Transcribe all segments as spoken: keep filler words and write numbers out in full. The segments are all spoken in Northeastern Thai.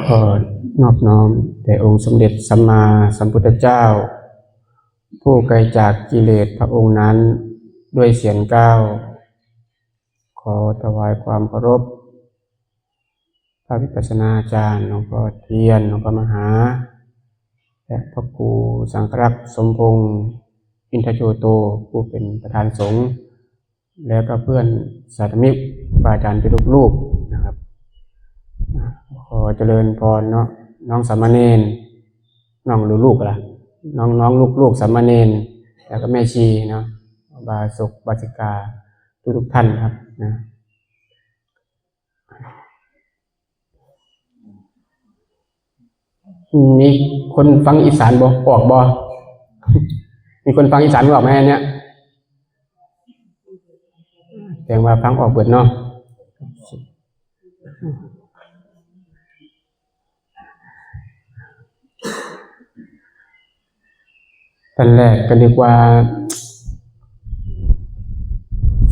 ขอนอบน้อมแด่องค์สมเด็จสัมมาสัมพุทธเจ้า ผู้ไกลจากกิเลสพระองค์นั้นด้วยเสียงกล้าว ขอถวายความเคารพ พระวิปัสสนาจารย์หลวงพ่อเทียน หลวงพ่อมหา และพระครูสังฆรักษ์สมพงษ์อินทโจโต ผู้เป็นประธานสงฆ์ แล้วก็เพื่อนสาธมิกครูบาอาจารย์ทุกๆรูปนะครับ ขอเจริญพรเนาะ น้องสามเณร น้องลูกๆล่ะ น้องๆลูกๆสามเณร แล้วก็แม่ชีเนาะ อุบาสกอุบาสิกา ทุกๆท่านครับนะ มีคนฟังอีสานบ่ ออกบ่ มีคนฟังอีสานบ่ออกไหมอันเนี้ย แสดงว่าฟังออกเบิดเนาะ ตอนแรกก็นึกว่า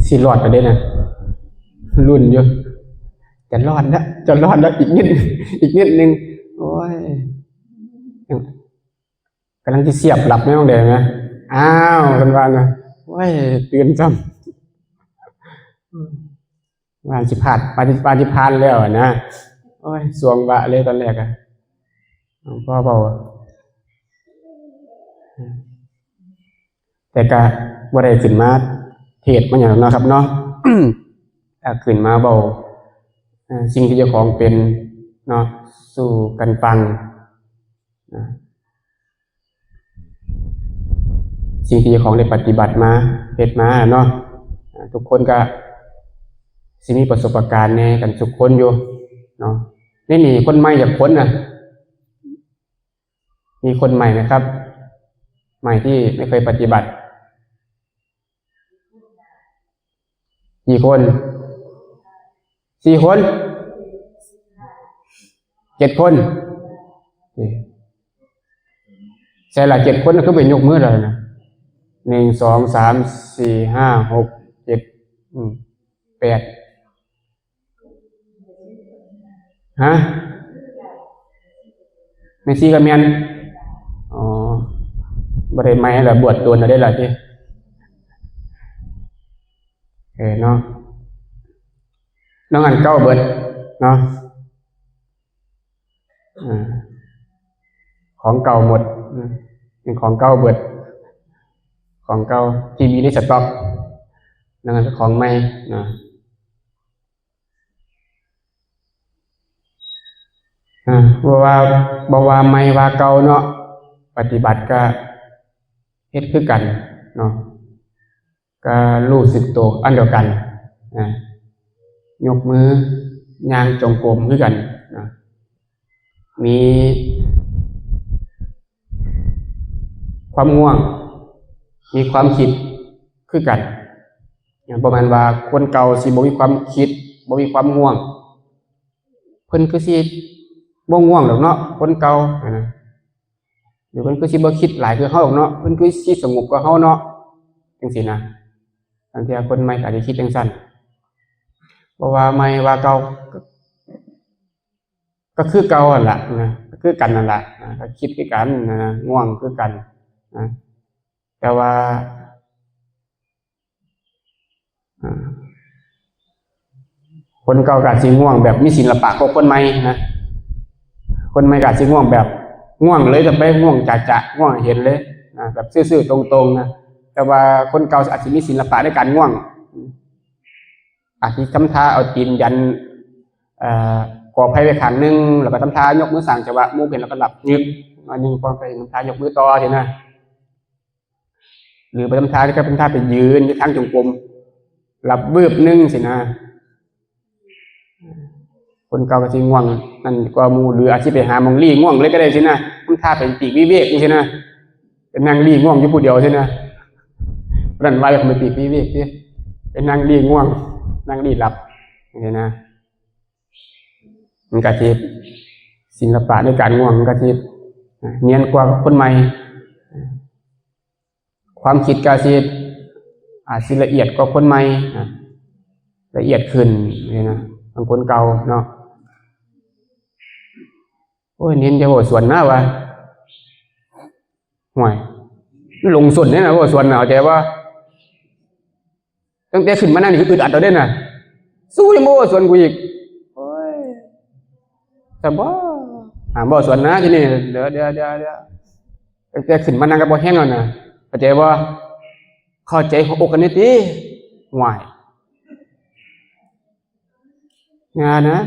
สิรอดไปได้นะ รุ่นอยู่ จะรอดแล้ว จะรอดแล้ว อีกนิด อีกนิดนึง โอ้ย กำลังจะเสียบหลับไม่ต้องเดินนะ อ้าวกันว่านะ โอ้ย ตื่นซ้ำ ว่าสิพลาด ว่าสิ ว่าสิพลาดแล้วนะ โอ้ย สวงวะเลยตอนแรกอะ หลวงพ่อบอก แต่ก็บ่ได้ขึ้นมาเทศน์มาหยังเนาะครับเนาะ อ่ะ ขึ้นมาเว้า เอ่อ สิ่งที่เจ้าของเป็นเนาะ สู่กันฟังนะ สิ่งที่เจ้าของได้ปฏิบัติมา เฮ็ดมาเนาะ อ่า ทุกคนก็สิมีประสบการณ์แหน่กันทุกคนอยู่เนาะ นี่มีคนใหม่จักคนนะ มีคนใหม่ไหมครับ ใหม่ที่ไม่เคยปฏิบัติ กี่คน สี่คน เจ็ดคน นี่ ใช่ละ เจ็ดคนก็ไปยกมือแล้วนะ หนึ่ง สอง สาม สี่ ห้า หก เจ็ด อืม แปด ฮะ แม่ชีก็แม่น อ๋อ บ่ได้ใหม่แล้ว บวชโดนแล้วเด้ล่ะติ เออเนาะ น้องอันเก่าเบิดเนาะ อ่า ของเก่าหมด อืม เป็นของเก่าเบิด ของเก่าที่มีในสต็อก นั่นก็ของใหม่นะ อ่า บ่ว่า บ่ว่าใหม่ว่าเก่าเนาะ ปฏิบัติก็เฮ็ดคือกันเนาะ ก็รู้สึกตัวอันเดียวกันนะ ยกมือ ย่างจงกรมคือกันนะ มีความง่วง มีความคิดคือกันนะ ประมาณว่าคนเก่าสิบ่มีความคิด บ่มีความง่วง เพิ่นคือสิบ่ง่วงดอกเนาะ คนเก่านะ หรือเพิ่นคือสิบ่คิดหลายคือเฮาดอกเนาะ เพิ่นคือสิสงบกว่าเฮาเนาะ จังซี่นะ บางเทื่อคนใหม่ก็อาจจะคิดจังซั่น เพราะว่าใหม่ว่าเก่า ก็ ก็คือเก่าหั่นล่ะนะ ก็คือกันนั่นล่ะนะ ก็คิดคือกันนะ ง่วงคือกันนะ แต่ว่า อ่า คนเก่าก็อาจสิง่วงแบบมีศิลปะกว่าคนใหม่นะ คนใหม่ก็อาจสิง่วงแบบง่วงเลย จะไปง่วงจะๆ ง่วงเห็นเลยนะ แบบซื่อๆ ตรงๆ นะ แต่ว่าคนเก่าอาจสิมีศิลปะในการง่วง อาจสิทำท่าเอาตีนยัน เอ่อ กอไผ่ไว้ข้างหนึ่ง แล้วก็ทำท่ายกมือสร้างจังหวะ หมู่เพิ่นแล้วก็หลับงึบ อันหนึ่ง พอไปทำท่ายกมือต่อสินะ หรือไปทำท่าที่เขาเป็นท่าไปยืนอยู่ทางจงกรม หลับวืบหนึ่งสินะ คนเก่าก็สิง่วงนั่นกว่าหมู่ หรืออาจสิไปหาหม่องหลีกง่วงเลยก็ได้สินะ ทำท่าเป็นปีกวิเวกจังซี่นะ เป็นนั่งหลีกง่วงอยู่ผู้เดียวสินะ นั่นว่าอยากไปปีกวิเวกสิ เป็นนั่งหลีกง่วง นั่งหลีกหลับจังซี่นะ มันก็สิ ศิลปะในการง่วงมันก็สิเนียนกว่าคนใหม่ ความคิดก็สิอาจสิละเอียดกว่าคนใหม่นะ ละเอียดขึ้นนี่นะ ของคนเก่าเนาะ อ้ย เน้นจะเว้าสวนนะวะ ห่วย หลงสนเนี่ยนะ เว้าสวนนะ เข้าใจบ่ ตั้งแต่ขึ้นมานั่งนี่คืออึดอัดเอาเด้น่ะ สู้ยังบ่เว้าสวนกูอีก โอ้ย แต่บ่ หาเว้าสวนนะทีนี้ เดี๋ยว เดี๋ยว เดี๋ยว เดี๋ยว ตั้งแต่ขึ้นมานั่งก็บ่แฮงแล้วนะ เข้าใจบ่ เข้าใจหัวอกกันนี่ติ ห่วย งานนะ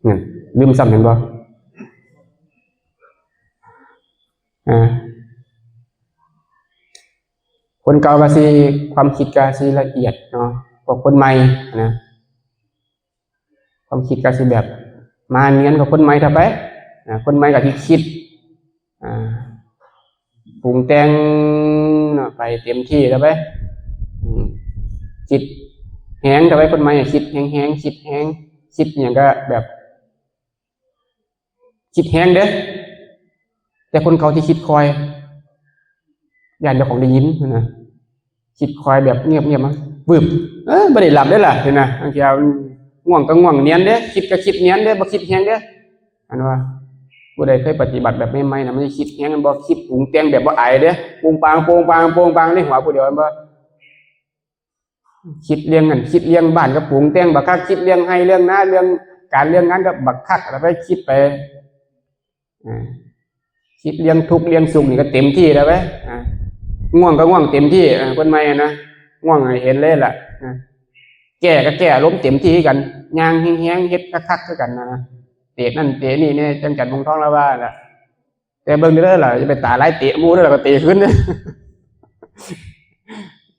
นั่น ลืมซ้ำ เห็นบ่ อ่า คนเก่าก็สิ ความคิดก็สิละเอียดเนาะ กว่าคนใหม่นะ ความคิดก็สิแบบ มาเนียนกว่าคนใหม่เท่าไป อ่า คนใหม่ก็สิคิด อ่า ปรุงแต่งเนาะ ไปเต็มที่แล้วไป อืม คิดแฮงเท่าไป คนใหม่อะ คิดแฮงๆ คิดแฮง คิดหยังก็แบบ คิดแฮงเด้ แต่คนเก่าที่คิดค่อย ย่านเจ้าของได้ยินนะ คิดค่อยแบบเงียบๆ มาวืบ เออ บ่ได้หลับเด้ล่ะ เห็นนะ บางทีมันง่วงก็ง่วงเนียนเด้ คิดก็คิดเนียนเด้ บ่คิดแฮงเด้ อันว่า ผู้ใดเคยปฏิบัติแบบใหม่ๆ นะ มันสิคิดแฮง มันบ่คิดปรุงแต่งแบบบ่อายเด้ ปุงปัง ปุงปัง ปุงปัง ในหัวผู้เดียว มันบ่ คิดเรื่องนั้น คิดเรื่องบ้านก็ปรุงแต่งบักคัก คิดเรื่องไร่เรื่องนา เรื่องการเรื่องงานก็บักคัก แล้วไปคิดไป อ่า คิดเรื่องทุกข์เรื่องสุขนี่ก็เต็มที่แล้วเว้ย อ่า ง่วงก็ง่วงเต็มที่ อ่า คนใหม่อะนะ ง่วงให้เห็นเลยล่ะ อ่า แก้ก็แก้อารมณ์เต็มที่คือกัน ย่างแฮงๆ เฮ็ดคักๆ คือกันนะ เตะนั่นเตะนี่เนี่ย จังจันทน์ พงษ์ทอง แล้วว่าล่ะ แต่เบิ่งเด้อล่ะ อย่าไปตาลายเตะหมู่เด้อ แล้วก็เตะคืนเด้อ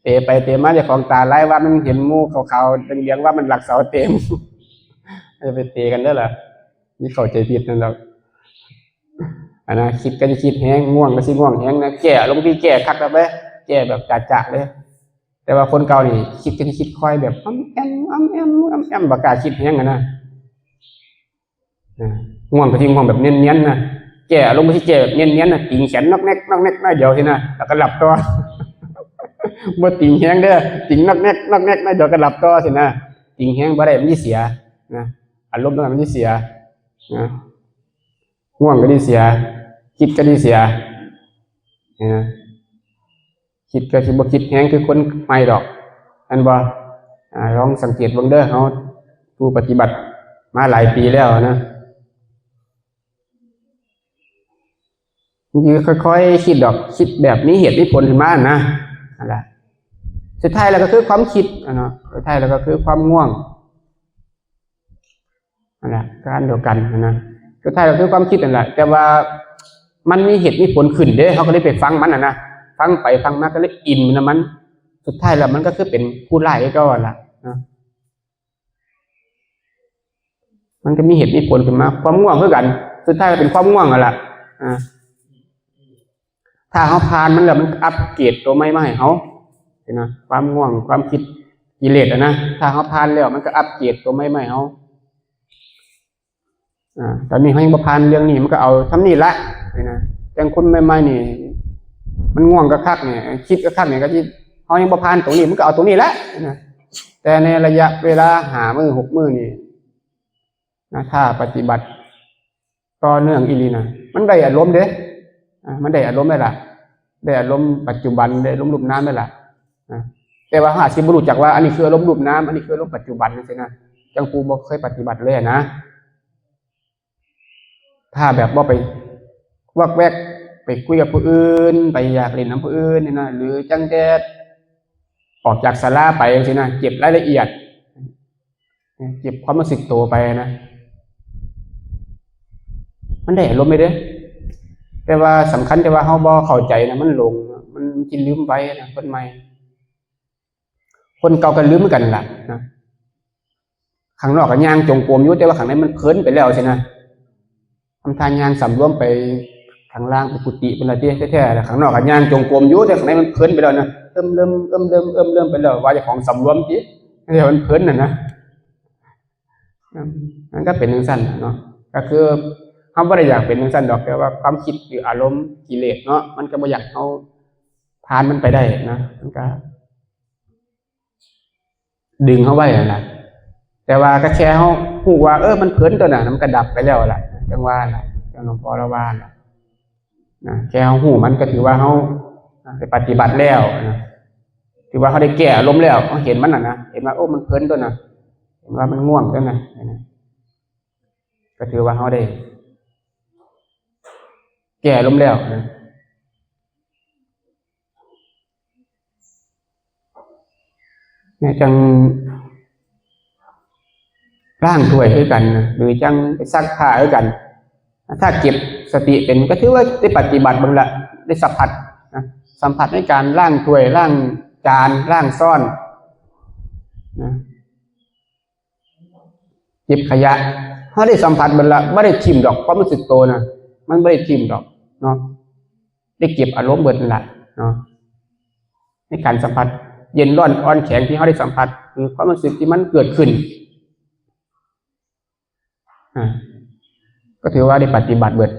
เตะไปเตะมา เจ้าของตาลายว่ามันเห็นหมู่ขาวๆ เหลืองๆ ว่ามันลักเสาเตะหมู่ อย่าไปเตะกันเด้อล่ะ นี่เข้าใจผิดนั่นดอก อันนะ คิดก็สิคิดแฮง ง่วงก็สิง่วงแฮงนะ แก้อารมณ์ที่แก้คักแล้วไป แก้แบบจะๆ เลย แต่ว่าคนเก่านี่ คิดก็สิคิดค่อยแบบ อ้ำแอม อ้ำแอม อ้ำแอม บ่กล้าคิดแฮงอะนะ อ่า ง่วงก็สิง่วงแบบเนียนๆ นะ แก้อารมณ์ก็สิแก้แบบเนียนๆ นะ ติงแขนนอกแนก นอกแนก น้อยเดียวสินะ แล้วก็หลับต่อ บ่ติงแฮงเด้อ ติงนอกแนก นอกแนก น้อยเดียวก็หลับต่อสินะ ติงแฮงบ่ได้ มันสิเสียนะ อารมณ์ตรงนั้นมันสิเสียนะ ง่วงก็สิเสีย คิดก็สิเสีย นะ คิดก็สิบ่คิดแฮงคือคนใหม่ดอก แม่นบ่ อ่า ลองสังเกตเบิ่งเด้อ เฮาผู้ปฏิบัติมาหลายปีแล้วนะ มันสิค่อยๆ คิดดอก คิดแบบมีเหตุมีผลขึ้นมานะ นั่นแหละ สุดท้ายแล้วก็คือความคิดอะเนาะ สุดท้ายแล้วก็คือความง่วง นั่นแหละ การเดียวกันนะ สุดท้ายก็คือความคิดนั่นแหละ แต่ว่ามันมีเหตุมีผลขึ้นเด้ เขาก็เลยไปฟังมันน่ะนะ ฟังไปฟังมาก็เลยอินมันนะมัน สุดท้ายแล้วมันก็คือเป็นผู้ร้ายก็ว่าล่ะนะ มันก็มีเหตุมีผลขึ้นมา ความง่วงคือกัน สุดท้ายก็เป็นความง่วงนั่นแหละ อ่า ถ้าเขาผ่านมันแล้วมันอัปเกรดตัวใหม่มาให้เขา เห็นนะ ความง่วง ความคิด กิเลสอะนะ ถ้าเขาผ่านแล้วมันก็อัปเกรดตัวใหม่มาให้เขา อ่า ตอนนี้เขายังบ่ผ่านเรื่องนี้ มันก็เอาส่ำนี้ละ เห็นนะ อย่างคนใหม่ๆ นี่ มันง่วงคักๆ เนี่ย คิดคักๆ เนี่ย ก็สิ เขายังบ่ผ่านตรงนี้ มันก็เอาตรงนี้ละ เห็นนะ แต่ในระยะเวลาห้ามื้อ หกมื้อนี่นะ ถ้าปฏิบัติต่อเนื่องอีหลีนะ มันได้อารมณ์เด้ อ่า มันได้อารมณ์ได้ล่ะ ได้อารมณ์ปัจจุบัน ได้อารมณ์รูปนามได้ล่ะ อ่า แต่ว่าเขาอาจสิบ่รู้จักว่าอันนี้คืออารมณ์รูปนาม อันนี้คืออารมณ์ปัจจุบันจังซี้นะ จั่งผู้บ่เคยปฏิบัติเลยอะนะ ถ้าแบบบ่ไปวักแวก ไปคุยกับผู้อื่น ไปอยากเล่นนำผู้อื่นนี่นะ หรือจั่งแต่ออกจากศาลาไปจังซี้นะ เก็บรายละเอียด เก็บความรู้สึกตัวไปนะ มันได้อารมณ์ไปเด้ แต่ว่าสำคัญที่ว่าเขาบ่เข้าใจนะ มันหลง มัน มันสิลืมไวนะ คนใหม่ คนเก่าก็ลืมเหมือนกันล่ะนะ ข้างนอกก็ย่างจงกรมอยู่ แต่ว่าข้างในมันเพลินไปแล้วซี้นะ ทำท่าย่างสำรวมไปข้างล่าง ไปกุฏิพุ้นละติ แท้ๆ แล้วข้างนอกก็ย่างจงกรมอยู่ แต่ข้างในมันเพลินไปแล้วนะ เอิ่มเริ่ม เอิ่มเริ่ม เอิ่มเริ่มไปแล้ว ว่าเจ้าของสำรวมติ แต่มันเพลินน่ะนะ อืม มันก็เป็นจังซั่นน่ะเนาะ ก็คือเฮาบ่ได้อยากเป็นจังซั่นดอก แต่ว่าความคิดหรืออารมณ์กิเลสเนาะ มันก็บ่อยากให้เฮาผ่านมันไปได้นะ มันก็ ดึงเฮาไว้นั่นล่ะ แต่ว่าก็แค่เฮาฮู้ว่า เออ มันเพลินตัวนั้น มันก็ดับไปแล้วล่ะ จั่งว่าล่ะ จั่งหลวงพ่อละว่าล่ะ นะ แค่เฮาฮู้มันก็ถือว่าเฮา นะ ได้ปฏิบัติแล้วนะ ถือว่าเฮาได้แก้อารมณ์แล้ว เฮาเห็นมันน่ะนะ เห็นว่า โอ้ มันเพลินตัวนั้น เห็นว่ามันง่วงตัวนั้น นะ ก็ถือว่าเฮาได้ แก้อารมณ์แล้วนะ เนี่ย จั่งล้างถ้วยคือกันนะ หรือจั่งไปซักผ้าคือกัน ถ้าเก็บสติเป็นก็ถือว่าได้ปฏิบัติเบิ่งละ ได้สัมผัสนะ สัมผัสในการล้างถ้วย ล้างจาน ล้างซ้อนนะ เก็บขยะ เฮาได้สัมผัสเบิ่งละ บ่ได้ถิ่มดอก ความรู้สึกโตนะ มันบ่ได้ถิ่มดอกเนาะ ได้เก็บอารมณ์เบิ่งละเนาะ ในการสัมผัสเย็นร้อนอ่อนแข็งที่เฮาได้สัมผัส คือความรู้สึกที่มันเกิดขึ้น อ่า ก็ถือว่าได้ปฏิบัติเบิ่ง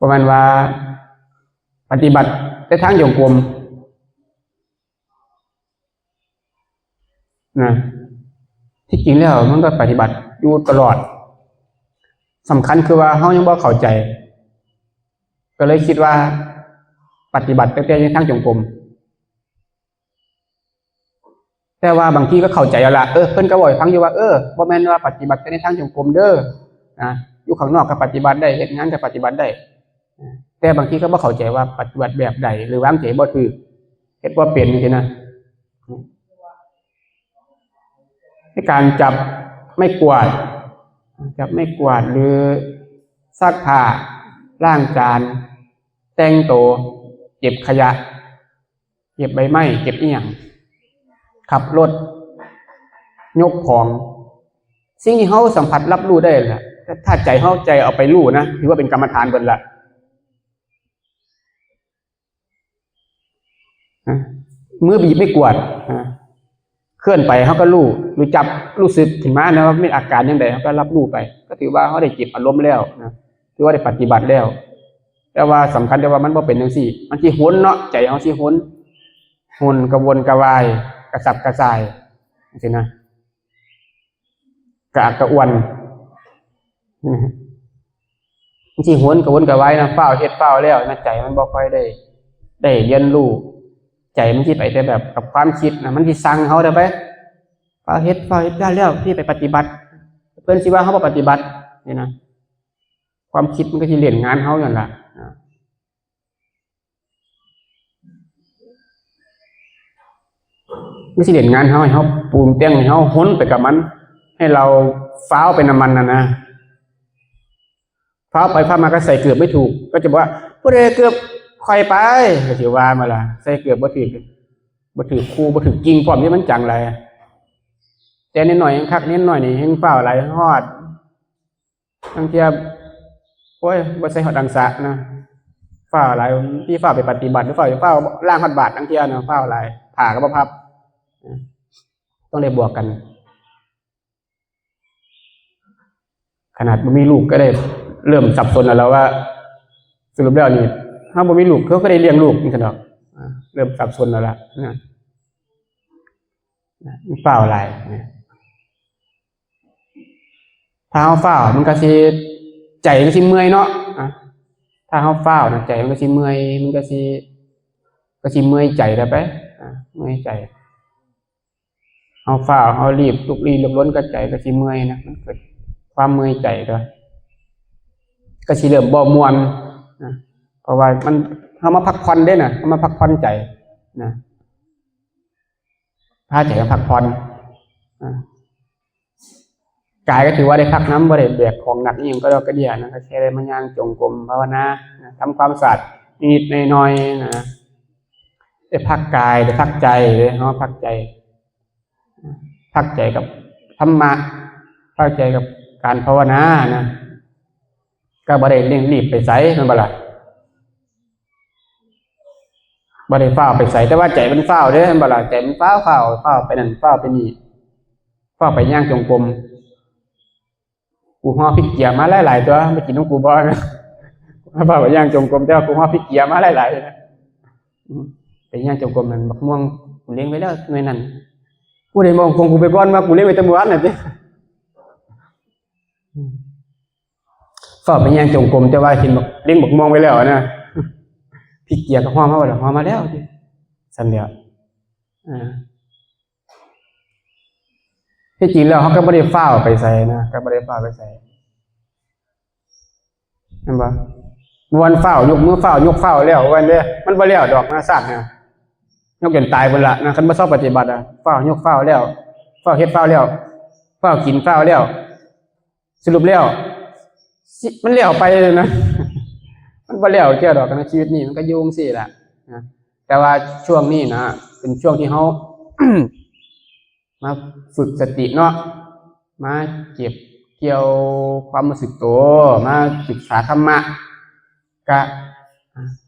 ประมาณว่า ปฏิบัติแต่ทางจงกรม นะ ที่จริงแล้วมันก็ปฏิบัติอยู่ตลอด สำคัญคือว่าเฮายังบ่เข้าใจ ก็เลยคิดว่าปฏิบัติแต่แต่ทางจงกรม แต่ว่าบางทีก็เข้าใจแล้วล่ะ เออ เพิ่นก็เว้าให้ฟังอยู่ว่า เออ บ่แม่นว่าปฏิบัติแต่ในทางจงกรมเด้อ นะ อยู่ข้างนอกก็ปฏิบัติได้ เฮ็ดงานก็ปฏิบัติได้ แต่บางทีก็บ่เข้าใจว่าปฏิบัติแบบใด หรือวางใจบ่ถูก เฮ็ดบ่เป็นจังซี้นะ ในการจับไม้กวาด จับไม้กวาด หรือซักผ้า ล้างจาน แต่งตัว เก็บขยะ เก็บใบไม้ เก็บอิหยัง ขับรถ ยกของ สิ่งที่เฮาสัมผัสรับรู้ได้แหละ ถ้าใจเฮาใจเอาไปรู้นะ ถือว่าเป็นกรรมฐานเบิดละ นะ มือบีบไม้กวาด นะ เคลื่อนไปเฮาก็รู้ รู้จับ รู้สึกขึ้นมานะว่ามีอาการจั่งใด เฮาก็รับรู้ไป ก็ถือว่าเฮาได้เก็บอารมณ์แล้วนะ ถือว่าได้ปฏิบัติแล้ว แต่ว่าสำคัญแต่ว่ามันบ่เป็นจั่งซี้ มันสิหนเนาะ ใจเฮาสิหน หนกระวนกระวาย กระสับกระส่ายจั่งซี้นะ กระอักกระอ่วน มันสิหนกระวนกระวายนะ ฟ้าวเฮ็ดฟ้าวแล้วนะ ใจมันบ่ค่อยได้ ได้เรียนรู้ ใจมันสิไปแต่แบบกับความคิดนะ มันสิสั่งเฮาเด้อไป ฟ้าวเฮ็ด ฟ้าวเฮ็ด แล้วแล้วสิไปปฏิบัติ เพิ่นสิว่าเฮาบ่ปฏิบัติ นี่นะ ความคิดมันก็สิเล่นงานเฮานั่นล่ะนะ มันสิเล่นงานเฮา ให้เฮาปรุงแต่ง ให้เฮาหนไปกับมัน ให้เราฟ้าวไปนำมันน่ะนะ ฟ้าวไปฟ้าวมาก็ใส่เกือบไม่ถูก ก็จะบอกว่า "ผู้ใดเกือบ ข่อยไป" ก็สิว่ามาล่ะ ใส่เกือบบ่ถูก บ่ถูกคู่ บ่ถูกกิ่งพร้อม นี่มันจังหลาย แต่นิดหน่อยยังคัก นิดหน่อยนี่แฮ่งฟ้าวหลาย ฮอด ลางเทื่อ โอ้ย บ่ใส่ฮอดอังสะนะ ฟ้าวหลาย ที่ฟ้าวไปปฏิบัติ หรือฟ้าว ฟ้าวล้างฮอดบาตร ลางเทื่อนะ ฟ้าวหลาย ผ้าก็บ่พับ ต้องได้บวกกัน ขนาดบ่มีลูกก็ได้เริ่มสับสนแล้วว่า สรุปแล้วนี่ เฮาบ่มีลูก เขาก็ได้เลี้ยงลูกจั่งซี้ดอก อ่า เริ่มสับสนแล้วล่ะนะ นะ มันฟ้าวหลายนะ ถ้าเฮาฟ้าวมันก็สิ ใจมันสิเมื่อยเนาะ อ่ะ ถ้าเฮาฟ้าวนะ ใจมันก็สิเมื่อย มันก็สิ ก็สิเมื่อยใจแล้วไป อ่ะ เมื่อยใจ เฮาฟ้าว เฮารีบ ลุกลี้ลุกลน ก็ใจก็สิเมื่อยนะ มันเกิดความเมื่อยใจตัว ก็สิเริ่มบ่ม่วนนะ เพราะว่ามัน เฮามาพักผ่อนเด้นะ เฮามาพักผ่อนใจนะ พาใจมาพักผ่อน อ่า กายก็ถือว่าได้พักนำ บ่ได้แบกของหนักอิหยังก็ดอกกระเดี่ยนะ ก็แค่ได้มาย่างจงกรมภาวนานะ ทำความสะอาดนิดๆหน่อยๆนะ ได้พักกาย ได้พักใจ ได้เฮาพักใจ พักใจกับธรรมะ พักใจกับการภาวนานะ ก็บ่ได้เร่งรีบไปไส แม่นบ่ล่ะ บ่ได้ฟ้าวไปไส แต่ว่าใจมันฟ้าวเด้ แม่นบ่ล่ะ ใจมันฟ้าว ฟ้าว ฟ้าวไปนั่น ฟ้าวไปนี่ ฟ้าวไปย่างจงกรม กูห่อพริกเกียมาหลายๆ ตัว มากินของกูบ่นะ ฟ้าวไปย่างจงกรม แต่ว่ากูห่อพริกเกียมาหลายๆ นะ อืม ไปย่างจงกรมนั่น บักม่วงกูเล็งไว้แล้วหน่วยนั้น ผู้ใดมองกงกูไปก่อนมา กูเล่นไปแตะมื้อวานน่ะติ อืม ฟ้าวไปย่างจงกรม แต่ว่าเห็นบัก เล็งบักม่วงไว้แล้วนะ พี่เกียร์ก็ฮ้อมาบ่ล่ะ ฮ้อมาแล้วติ ซั่นแหล้ว อ่า ที่จริงแล้วเขาก็บ่ได้ฟ้าวไปไสนะ ก็บ่ได้ฟ้าวไปไส แม่นบ่ บ่แม่นฟ้าวยกมือฟ้าวยกฟ้าวแล้วว่าเด้ มันบ่แล้วดอกนะ ชาตินะ ยกจนตายพุ่นละนะ คันบ่เซาปฏิบัติอะ ฟ้าวยกฟ้าวแล้ว ฟ้าวเฮ็ดฟ้าวแล้ว ฟ้าวกินฟ้าวแล้ว สรุปแล้ว สิ มันแล้วไปเลยนะ มันบ่แล้วแค่ดอกนะ ชีวิตนี้มันก็อยู่จั่งซี้ล่ะนะ แต่ว่าช่วงนี้นะ เป็นช่วงที่เฮา มาฝึกสติเนาะ มาเก็บเกี่ยวความรู้สึกตัว มาศึกษาธรรมะ ก็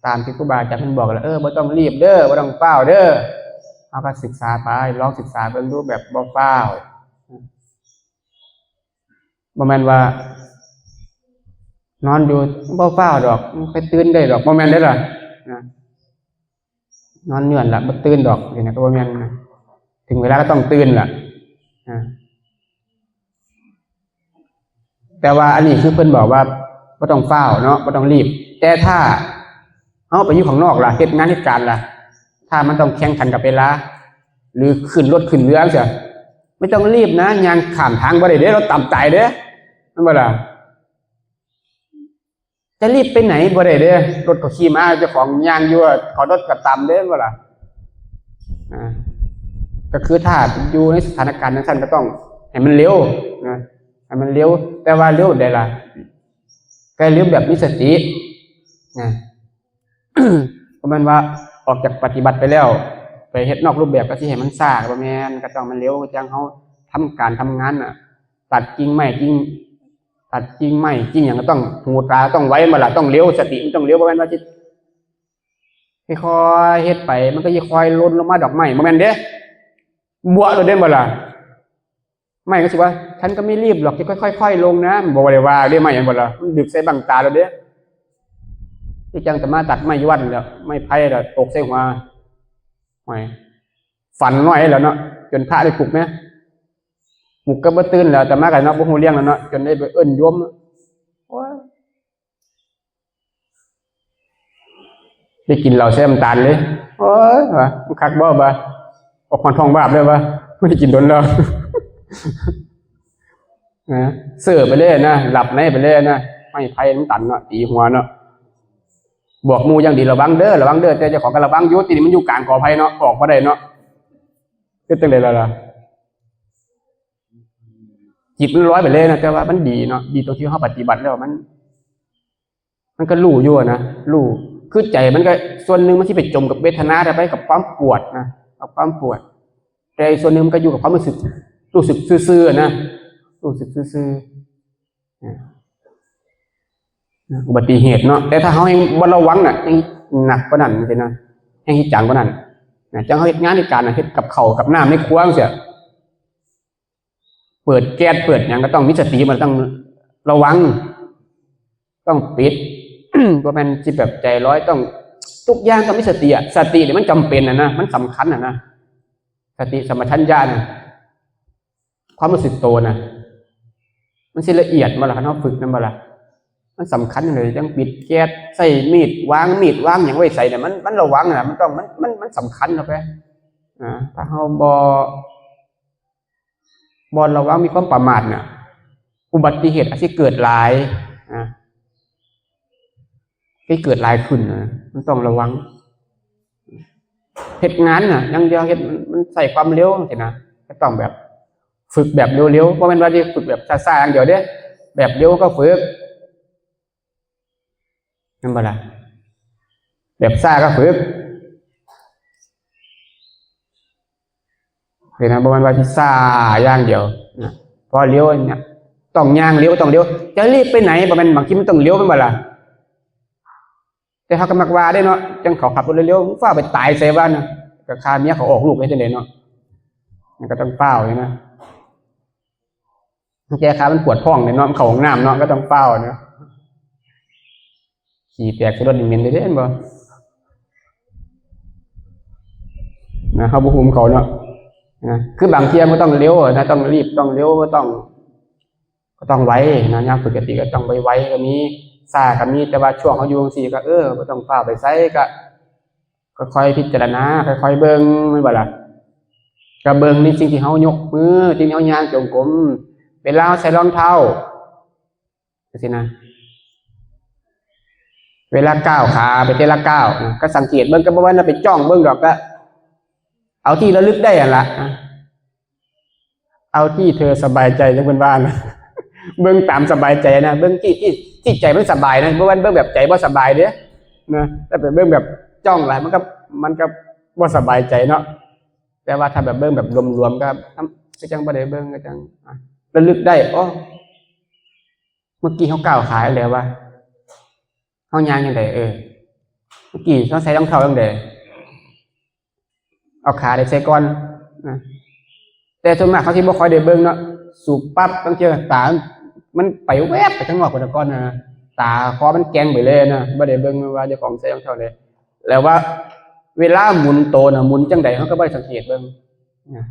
ตามที่ครูบาอาจารย์เพิ่นบอกแหละ เออ บ่ต้องรีบเด้อ บ่ต้องฟ้าวเด้อ เฮาก็ศึกษาไป ลองศึกษาเบิ่งดูแบบบ่ฟ้าว บ่แม่นว่า นอนอยู่ บ่ฟ้าวดอก มันค่อยตื่นได้ดอก บ่แม่นเด้อล่ะ นะ นอนเนื่อนละ บ่ตื่นดอก อย่างนี้ก็บ่แม่นนะ ถึงเวลาก็ต้องตื่นล่ะ นะ แต่ว่าอันนี้คือเพิ่นบอกว่า บ่ต้องฟ้าวเนาะ บ่ต้องรีบ แต่ถ้าเฮาไปอยู่ข้างนอกล่ะ เฮ็ดงานเฮ็ดการล่ะ ถ้ามันต้องแข่งขันกับเวลา หรือขึ้นรถขึ้นเรือจั่งซี้ ไม่ต้องรีบนะ ย่างข้ามทางบ่ได้เด้ รถตำตายเด้ แม่นบ่ล่ะ จะรีบไปไหนบ่ได้เด้ รถก็ขี่มา เจ้าของย่างอยู่ ขอรถก็ตำเด้ แม่นบ่ล่ะ อ่า ก็คือถ้าอยู่ในสถานการณ์จั่งซั้นก็ต้องให้มันเร็วนะ ให้มันเร็ว แต่ว่าเร็วใดล่ะ ก็เร็วแบบมีสตินะ บ่แม่นว่าออกจากปฏิบัติไปแล้ว ไปเฮ็ดนอกรูปแบบก็สิให้มันช้า บ่แม่น ก็ต้องมันเร็ว จั่งเฮาทำการทำงานน่ะ ตัดกิ่งไม้กิ่ง ตัดกิ่งไม้กิ่งหยังก็ต้อง หูตาต้องไว มาละ ต้องเร็ว สติมันต้องเร็ว บ่แม่นว่าสิค่อยๆเฮ็ดไป มันก็สิค่อยหล่นลงมาดอกไม้ บ่แม่นเด้ บัวโลดเด้ บ่ล่ะ ไม้ก็สิว่า ฉันก็ไม่รีบหรอก จะค่อยๆค่อยลงนะ มันบ่ได้ว่าเด้ ไม้ แม่นบ่ล่ะ มันดึกใส่บั้งตาโลดเด้ คือจั่งอาตมาตัดไม้อยู่วัดนั่นแหละ ไม้ไผ่ละตกใส่หัว ห้วย ฝันน้อยแล้วเนาะ จนพระได้ปลุกแหม ปลุกก็บ่ตื่นแล้ว อาตมาก็เนาะ บ่ฮู้เรื่องแล้วเนาะ จนได้ไปเอิ้นโยม โอ้ย ได้กินเหล้าใส่น้ำตาลเลย โอ้ย ว่า มันคักบ่ บ่า ออกฮอดท้องวาบเลย ว่า บ่ได้กินโดนแล้ว นะ เซอไปเลยนะ หลับในไปเลยนะ ไม้ไผ่มันตันเนาะ ตีหัวเนาะ บอกหมู่อย่างดี ระวังเด้อ ระวังเด้อ แต่เจ้าของก็ระวังอยู่ ทีนี้มันอยู่กลางกอไผ่เนาะ ออกบ่ได้เนาะ เฮ็ดจั่งใดล่ะล่ะ จิตมันลอยไปเลยนะ แต่ว่ามันดีเนาะ ดีตรงที่เฮาปฏิบัติแล้วมัน มันก็รู้อยู่อะนะ รู้ คือใจมันก็ส่วนหนึ่งมันสิไปจมกับเวทนา แต่ไปกับความปวดนะ กับความปวด แต่อีกส่วนหนึ่งมันก็อยู่กับความรู้สึก รู้สึกซื่อๆอะนะ รู้สึกซื่อๆ นะ อุบัติเหตุเนาะ แต่ถ้าเฮาแฮ่งบ่ระวังน่ะ แฮ่งหนักกว่านั้นจั่งซี้นะ แฮ่งสิจังกว่านั้น นะ จั่งเฮาเฮ็ดงานเฮ็ดการน่ะ เฮ็ดกับข้าวกับน้ำในครัวจั่งซี้ เปิดแก๊สเปิดหยังก็ต้องมีสติ มันต้องระวัง ต้องปิด บ่แม่นสิแบบใจลอย ต้อง ทุกอย่างต้องมีสติอะ สติเนี่ยมันจำเป็นน่ะนะ มันสำคัญน่ะนะ สติสัมปชัญญะน่ะ ความรู้สึกตัวน่ะ มันสิละเอียดบ่ล่ะ คันเฮาฝึกนำบ่ล่ะ มันสำคัญเลย จั่งปิดแก๊ส ใส่มีด วางมีด วางหยังไว้ใสเนี่ย มัน มันระวังน่ะ มันต้อง มัน มัน มันสำคัญเข้าไป อ่า ถ้าเฮาบ่ บ่ระวัง มีความประมาทน่ะ อุบัติเหตุอาจสิเกิดหลาย อ่า สิเกิดหลายขึ้นน่ะ มันต้องระวัง เฮ็ดงานน่ะ อย่างเดียวเฮ็ด มัน มันใช้ความเร็วจั่งซี้นะ ก็ต้องแบบ ฝึกแบบเร็วๆ บ่แม่นว่าสิฝึกแบบช้าๆอย่างเดียวเด้ แบบเร็วก็ฝึก แม่นบ่ล่ะ แบบช้าก็ฝึก เห็นนะ บ่แม่นว่าสิช้าอย่างเดียวนะ พอเร็วเนี่ย ต้องย่างเร็ว ต้องเร็ว จะรีบไปไหน บ่แม่น บางทีมันต้องเร็ว แม่นบ่ล่ะ แต่เฮาก็มักว่าเด้เนาะ จั่งเขาขับรถเร็วๆ มึงฟ้าวไปตายไสวะนะ ก็ฆ่าเมียเขาออกลูกเฮ็ดจั่งใดเนาะ มันก็ต้องฟ้าวอยู่นะ บางเทื่อมันปวดท้องเนี่ยเนาะ มันเข้าห้องน้ำเนาะ ก็ต้องฟ้าวเนาะ ขี้แตกใส่รถนี่เหม็นเด้ เห็นบ่ นะ เฮาบ่ฮู้นำเขาเนาะ นะ คือบางเที่ยมันก็ต้องเร็วนะ ต้องรีบ ต้องเร็ว ก็ต้อง ก็ต้องไวนะ ยามปกติก็ต้องไวๆ ก็มี ช้าก็มี แต่ว่าช่วงเฮาอยู่จั่งซี้ก็ เออ บ่ต้องฟ้าวไปไส ก็ ก็ค่อยพิจารณา ค่อยๆ เบิ่ง แม่นบ่ล่ะ ก็เบิ่งในสิ่งที่เฮายกมือ สิ่งที่เฮาย่างจงกรม เวลาเฮาใส่รองเท้า จั่งซี้นะ เวลาก้าวขาไปแต่ละก้าวนะ ก็สังเกตเบิ่ง ก็บ่ว่าจะไปจ้องเบิ่งดอก ก็เอาที่ระลึกได้หั่นล่ะนะ เอาที่เธอสบายใจ จั่งเพิ่นว่านะ เบิ่งตามสบายใจนะ เบิ่งที่ ที่ ที่ใจมันสบายนะ บ่ว่าเบิ่งแบบใจบ่สบายเด้นะ ถ้าไปเบิ่งแบบจ้องหลาย มันก็ มันก็บ่สบายใจเนาะ แต่ว่าถ้าแบบเบิ่งแบบรวมๆ ก็ ก็จั่งบ่ได้เบิ่ง ก็จั่ง อ่ะ ระลึกได้ อ๋อ เมื่อกี้เฮาก้าวขาแล้ววะ เฮาย่างจั่งใด เออ เมื่อกี้เฮาใส่รองเท้าจั่งใด เอาขาได้ใส่ก่อนนะ แต่ส่วนมากเฮาสิบ่ค่อยได้เบิ่งเนาะ สูบปั๊บ บางเทื่อตามันไปแวบไปทางนอกพุ้นก่อนนะ ตาคอมันแก่งไปเลยนะ บ่ได้เบิ่งว่าเจ้าของใส่รองเท้าใด แล้วว่าเวลาหมุนโตน่ะ หมุนจั่งใด เฮาก็บ่ได้สังเกตเบิ่งนะ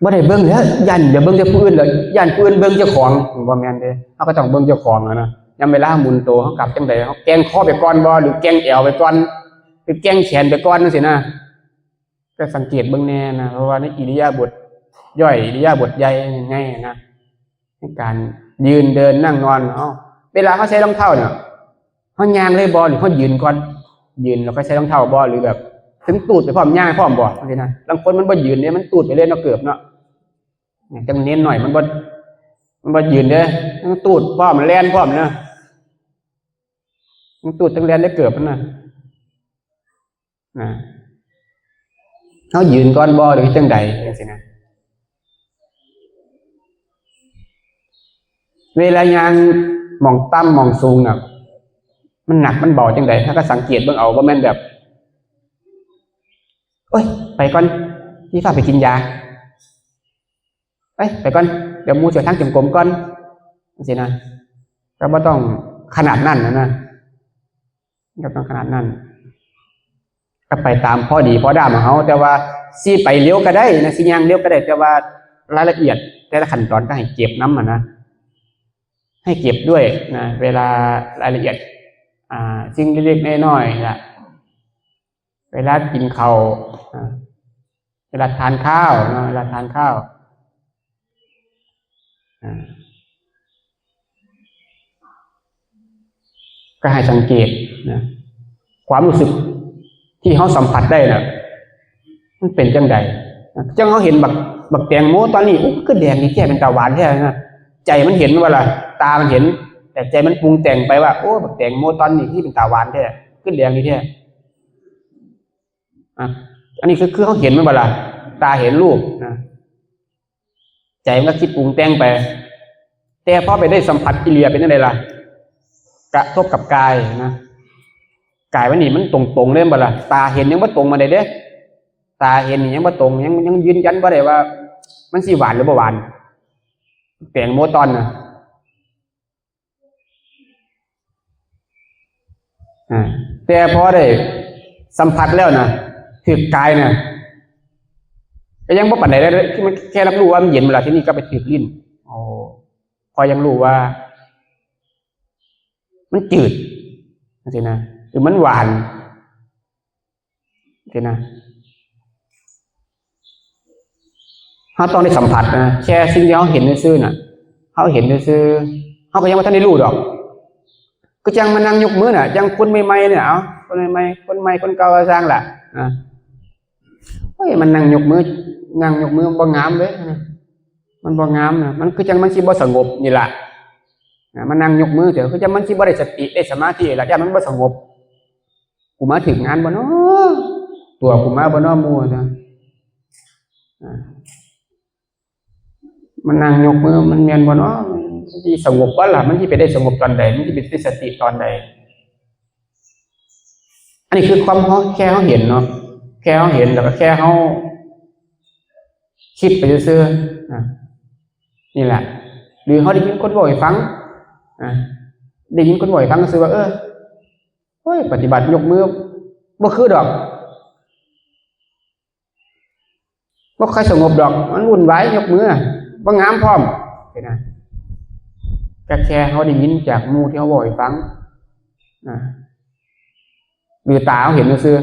บ่ได้เบิ่งแล้ว ย้านอย่าเบิ่งแต่ผู้อื่นเลย ย้านผู้อื่นเบิ่งเจ้าของ บ่แม่นเด้ เฮาก็ต้องเบิ่งเจ้าของอะนะ ยามเวลาหมุนโต เฮากลับจั่งใด เฮาแก่งคอไปก่อนบ่ หรือแก่งแอวไปก่อน หรือแก่งแขนไปก่อนจั่งซี้นะ ก็สังเกตเบิ่งแน่นะ เพราะว่าในอิริยาบถย่อย อิริยาบถใหญ่ง่ายๆ นะ ในการยืนเดินนั่งนอน เอ้า เวลาเฮาใส่รองเท้าเนี่ย เฮาย่างเลยบ่ หรือเฮายืนก่อน ยืนแล้วค่อยใส่รองเท้าบ่ หรือแบบ ถึงตูดไปพร้อมย่างพร้อมบ่ จั่งซี้นะ บางคนมันบ่ยืนเด้ มันตูดไปเลยเนาะ เกิบเนาะ จั่งเน้นหน่อย มันบ่ มันบ่ยืนเด้ มันตูดพร้อม มันแล่นพร้อมนะ มันตูดจั่งแล่นได้เกิบมันน่ะ นะ เฮายืนก่อนบ่ หรือจั่งใด จั่งซี้นะ เวลาย่างหม่องต่ำหม่องสูงน่ะ มันหนักมันเบาจั่งใด เฮาก็สังเกตเบิ่งเอา บ่แม่นแบบ โอ๊ย ไปก่อน สิฟ้าวไปกินยา เอ้ย ไปก่อน เดี๋ยวหมู่สิเอาทางจงกรมก่อน จั่งซี้นะ ก็บ่ต้องขนาดนั้นนะนะ ก็ต้องขนาดนั้น ก็ไปตามพอดีพอด้ามของเฮา แต่ว่าสิไปเร็วก็ได้นะ สิย่างเร็วก็ได้ แต่ว่ารายละเอียดแต่ละขั้นตอนก็ให้เก็บนำอะนะ ให้เก็บด้วยนะ เวลารายละเอียด อ่า สิ่งเล็กๆน้อยๆล่ะ เวลากินข้าว อ่า เวลาทานข้าวเนาะ เวลาทานข้าว อ่า ก็ให้สังเกตนะ ความรู้สึกที่เฮาสัมผัสได้น่ะ มันเป็นจั่งใดนะ จั่งเฮาเห็นบัก บักแตงโมตอนนี้ อุ๊ย คือแดงดีแท้ เป็นตาหวานแท้นะ ใจมันเห็นบ่ล่ะ ตามันเห็น แต่ใจมันปรุงแต่งไปว่า โอ้ บักแตงโมตอนนี้คือเป็นตาหวานแท้ คือแดงดีแท้ อ่ะ อันนี้คือ คือเฮาเห็นมันบ่ล่ะ ตาเห็นรูปนะ ใจมันก็คิดปรุงแต่งไป แต่พอไปได้สัมผัสอีหลีเป็นจั่งใดล่ะ กระทบกับกายนะ กายมันนี่มันตรงๆเลยบ่ล่ะ ตาเห็นยังบ่ตรงปานใดเด้ ตาเห็นนี่ยังบ่ตรง ยัง ยังยืนยันบ่ได้ว่า มันสิหวานหรือบ่หวาน แตงโมตอนน่ะ อ่า แต่พอได้สัมผัสแล้วนะ ถืกกายนะ ก็ยังบ่ปานใดเลย คือมันแค่รับรู้ว่ามันเย็น เวลาที่นี่ก็ไปถืกลิ้น โอ้ พอยังรู้ว่า มันจืด จั่งซี้นะ หรือมันหวาน จั่งซี้นะ เฮาต้องได้สัมผัสนะ แค่สิ่งที่เฮาเห็นซื่อๆน่ะ เฮาเห็นซื่อๆ เฮาก็ยังบ่ทันได้รู้ดอก ก็จั่งมานั่งยกมือน่ะ จั่งคนใหม่ๆเนี่ย เอ้า คนใหม่ๆ คนใหม่ คนเก่าก็ซ่างล่ะ อ่ะ เฮ้ย มันนั่งยกมือ นั่งยกมือบ่งามเด้ มันบ่งามนะ มันคือจั่งมันสิบ่สงบนี่ล่ะ นะ มานั่งยกมือเถอะ คือจั่งมันสิบ่ได้สติ ได้สมาธิล่ะ ย้านมันบ่สงบ กูมาถืกงานบ่น้อ ตั๋วกูมาบ่น้อหมู่นะ อ่า มันนั่งยกมือ มันแม่นบ่น้อ มันสิสงบบ่ล่ะ มันสิไปได้สงบตอนใด มันสิไปได้สติตอนใด อันนี้คือความเฮา แค่เฮาเห็นเนาะ แค่เฮาเห็น แล้วก็แค่เฮาคิดไปซื่อๆ อ่ะ นี่แหละ หรือเฮาได้ยินคนเว้าให้ฟัง อ่ะ ได้ยินคนเว้าให้ฟังซื่อว่า เออ โอ้ย ปฏิบัติยกมือ บ่คือดอก บ่ค่อยสงบดอก มันวุ่นวาย ยกมือ บ่งามพร้อม เห็นนะ ก็แค่เฮาได้ยินจากหมู่ที่เขาบอกให้ฟัง นะ หรือตาเขาเห็นซื่อ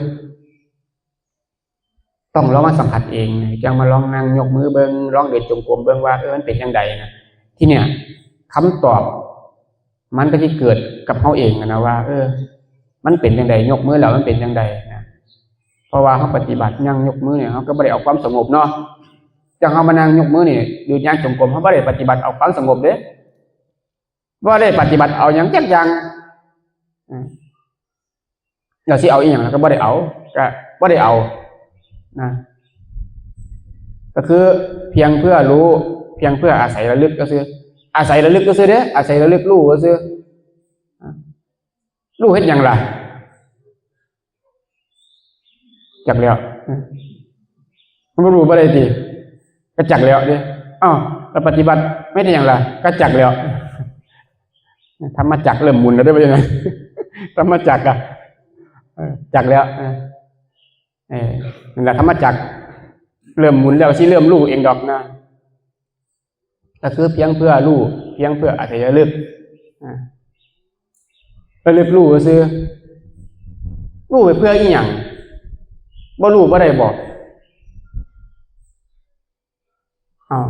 ๆ ต้องลองมาสัมผัสเอง จั่งมาลองนั่งยกมือเบิ่ง ลองเดินจงกรมเบิ่งว่า เออ มันเป็นจั่งใดนะ ทีเนี้ย คำตอบ มันก็สิเกิดกับเฮาเองอะนะว่า เออ มันเป็นจั่งใด ยกมือแล้วมันเป็นจั่งใดนะ เพราะว่าเฮาปฏิบัตินั่งยกมือเนี่ย เฮาก็บ่ได้เอาความสงบเนาะ จั่งเฮามานั่งยกมือนี่ หรือย่างจงกรม เฮาบ่ได้ปฏิบัติเอาความสงบเด้ บ่ได้ปฏิบัติเอาหยังจักอย่าง อืม แล้วสิเอาอีหยัง แล้วก็บ่ได้เอา ก็บ่ได้เอา นะ ก็คือเพียงเพื่อรู้ เพียงเพื่ออาศัยระลึกซื่อๆ อาศัยระลึกซื่อๆ เด้ อาศัยระลึกรู้ซื่อๆ รู้เฮ็ดหยังล่ะ จักแล้ว มันบ่รู้บ่ได้ติ ก็จักแล้วเด้ อ้าว แล้วปฏิบัติไม่ได้หยังล่ะ ก็จักแล้ว ธรรมจักรเริ่มหมุนแล้วเด้อ ว่าจั่งใด ธรรมจักรอะ เออ จักแล้ว เออ เออ นั่นแหละ ธรรมจักรเริ่มหมุนแล้ว สิเริ่มรู้เองดอกนะ ก็คือเพียงเพื่อรู้ เพียงเพื่ออาศัยระลึก อ่า ระลึกรู้ซื่อ รู้ไปเพื่ออีหยัง บ่รู้บ่ได้บ่ อ้าว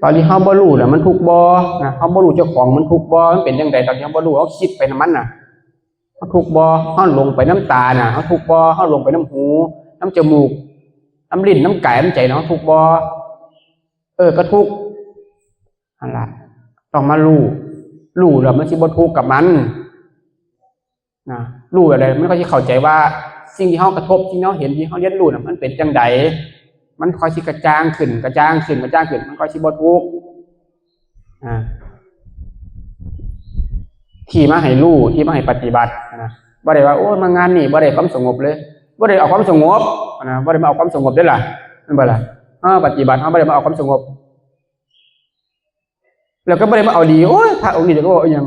ตอนที่เฮาบ่รู้น่ะ มันทุกข์บ่ นะ เฮาบ่รู้เจ้าของ มันทุกข์บ่ มันเป็นจั่งใด ตอนที่เฮาบ่รู้ เฮาคิดไปนำมันน่ะ เฮาทุกข์บ่ เฮาหลงไปนำตาน่ะ เฮาทุกข์บ่ เฮาหลงไปนำหู นำจมูก นำลิ้น นำกาย นำใจน่ะ เฮาทุกข์บ่ เออ ก็ทุกข์ นั่นล่ะ ต้องมารู้ รู้แล้วมันสิบ่ทุกข์กับมัน นะ รู้อะไร มันก็สิเข้าใจว่าสิ่งที่เฮากระทบ ที่เฮาเห็น ที่เฮาเรียนรู้น่ะ มันเป็นจั่งใด มันค่อยสิกระจ่างขึ้น กระจ่างขึ้น กระจ่างขึ้น มันค่อยสิบ่ทุกข์ อ่า ที่มาให้รู้ ที่มาให้ปฏิบัตินะ บ่ได้ว่า โอ้ย มางานนี่บ่ได้ความสงบเลย บ่ได้เอาความสงบนะ บ่ได้มาเอาความสงบเด้อล่ะ แม่นบ่ล่ะ เฮาปฏิบัติ เฮาบ่ได้มาเอาความสงบ แล้วก็บ่ได้มาเอาดี โอ้ย พระองค์นี้จะเว้าอีหยัง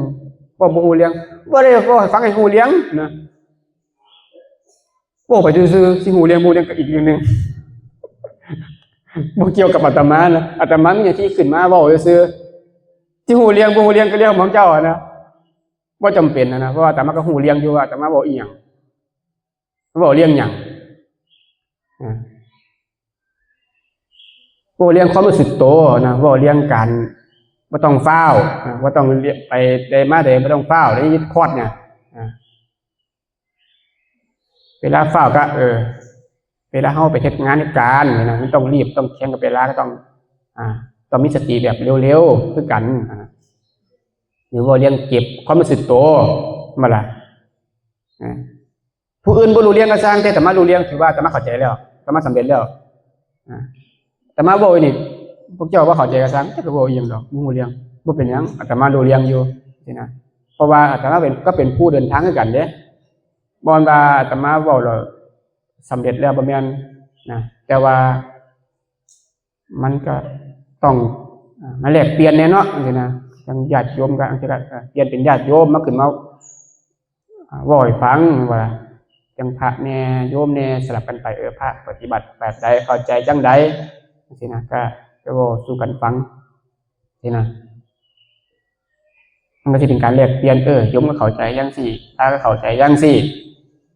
เว้าบ่ฮู้เรื่อง บ่ได้เว้าให้ฟังให้ฮู้เรื่องนะ เว้าไปซื่อๆ สิฮู้เรื่องบ่ฮู้เรื่องก็อีกเรื่องหนึ่ง บ่เกี่ยวกับอาตมานะ อาตมามีหน้าที่ขึ้นมาเว้าซื่อๆ สิฮู้เรื่องบ่ฮู้เรื่องก็เรื่องของเจ้าอะนะ บ่จำเป็นนะนะ เพราะว่าอาตมาก็ฮู้เรื่องอยู่ว่าอาตมาเว้าอีหยัง เว้าเรื่องหยัง อ่า เว้าเรื่องความรู้สึกตัวนะ เว้าเรื่องการบ่ต้องฟ้าวนะ บ่ต้องไปใดมาใด บ่ต้องฟ้าว ได้ยินคอร์ดเนี่ย อ่า เวลาฟ้าวก็ เออ เวลาเฮาไปเฮ็ดงานเฮ็ดการนี่นะ มันต้องรีบ ต้องแข่งกับเวลา ก็ต้อง อ่า ต้องมีสติแบบเร็วๆ คือกัน อ่า หรือว่าเรื่องเก็บความรู้สึกตัว แม่นบ่ล่ะ อ่า ผู้อื่นบ่รู้เรื่องก็ซ่าง แต่อาตมารู้เรื่อง ถือว่าอาตมาเข้าใจแล้ว อาตมาสำเร็จแล้ว อ่า อาตมาเว้านี่ พวกเจ้าบ่เข้าใจก็ซ่าง แต่ก็เว้าอีหยังดอก บ่รู้เรื่อง บ่เป็นหยัง อาตมารู้เรื่องอยู่ สินะ เพราะว่าอาตมาเป็น ก็เป็นผู้เดินทางคือกันเด้ บ่แม่นว่าอาตมาเว้าแล้วสำเร็จแล้ว บ่แม่นนะ แต่ว่ามันก็ต้อง อ่า มาแลกเปลี่ยนแหน่เนาะ จั่งซี้นะ จั่งญาติโยมก็ จั่งซี้ก็ อ่า เปลี่ยนเป็นญาติโยมมาขึ้นมา อ่า เว้าให้ฟังว่า จั่งพระแหน่โยมแหน่สลับกันไป เออ พระปฏิบัติแบบใด เข้าใจจั่งใด จั่งซี้นะ ก็จะเว้าสู่กันฟัง ซี้นะ มันก็สิเป็นการแลกเปลี่ยน เออ โยมก็เข้าใจจั่งซี้ พระก็เข้าใจจั่งซี้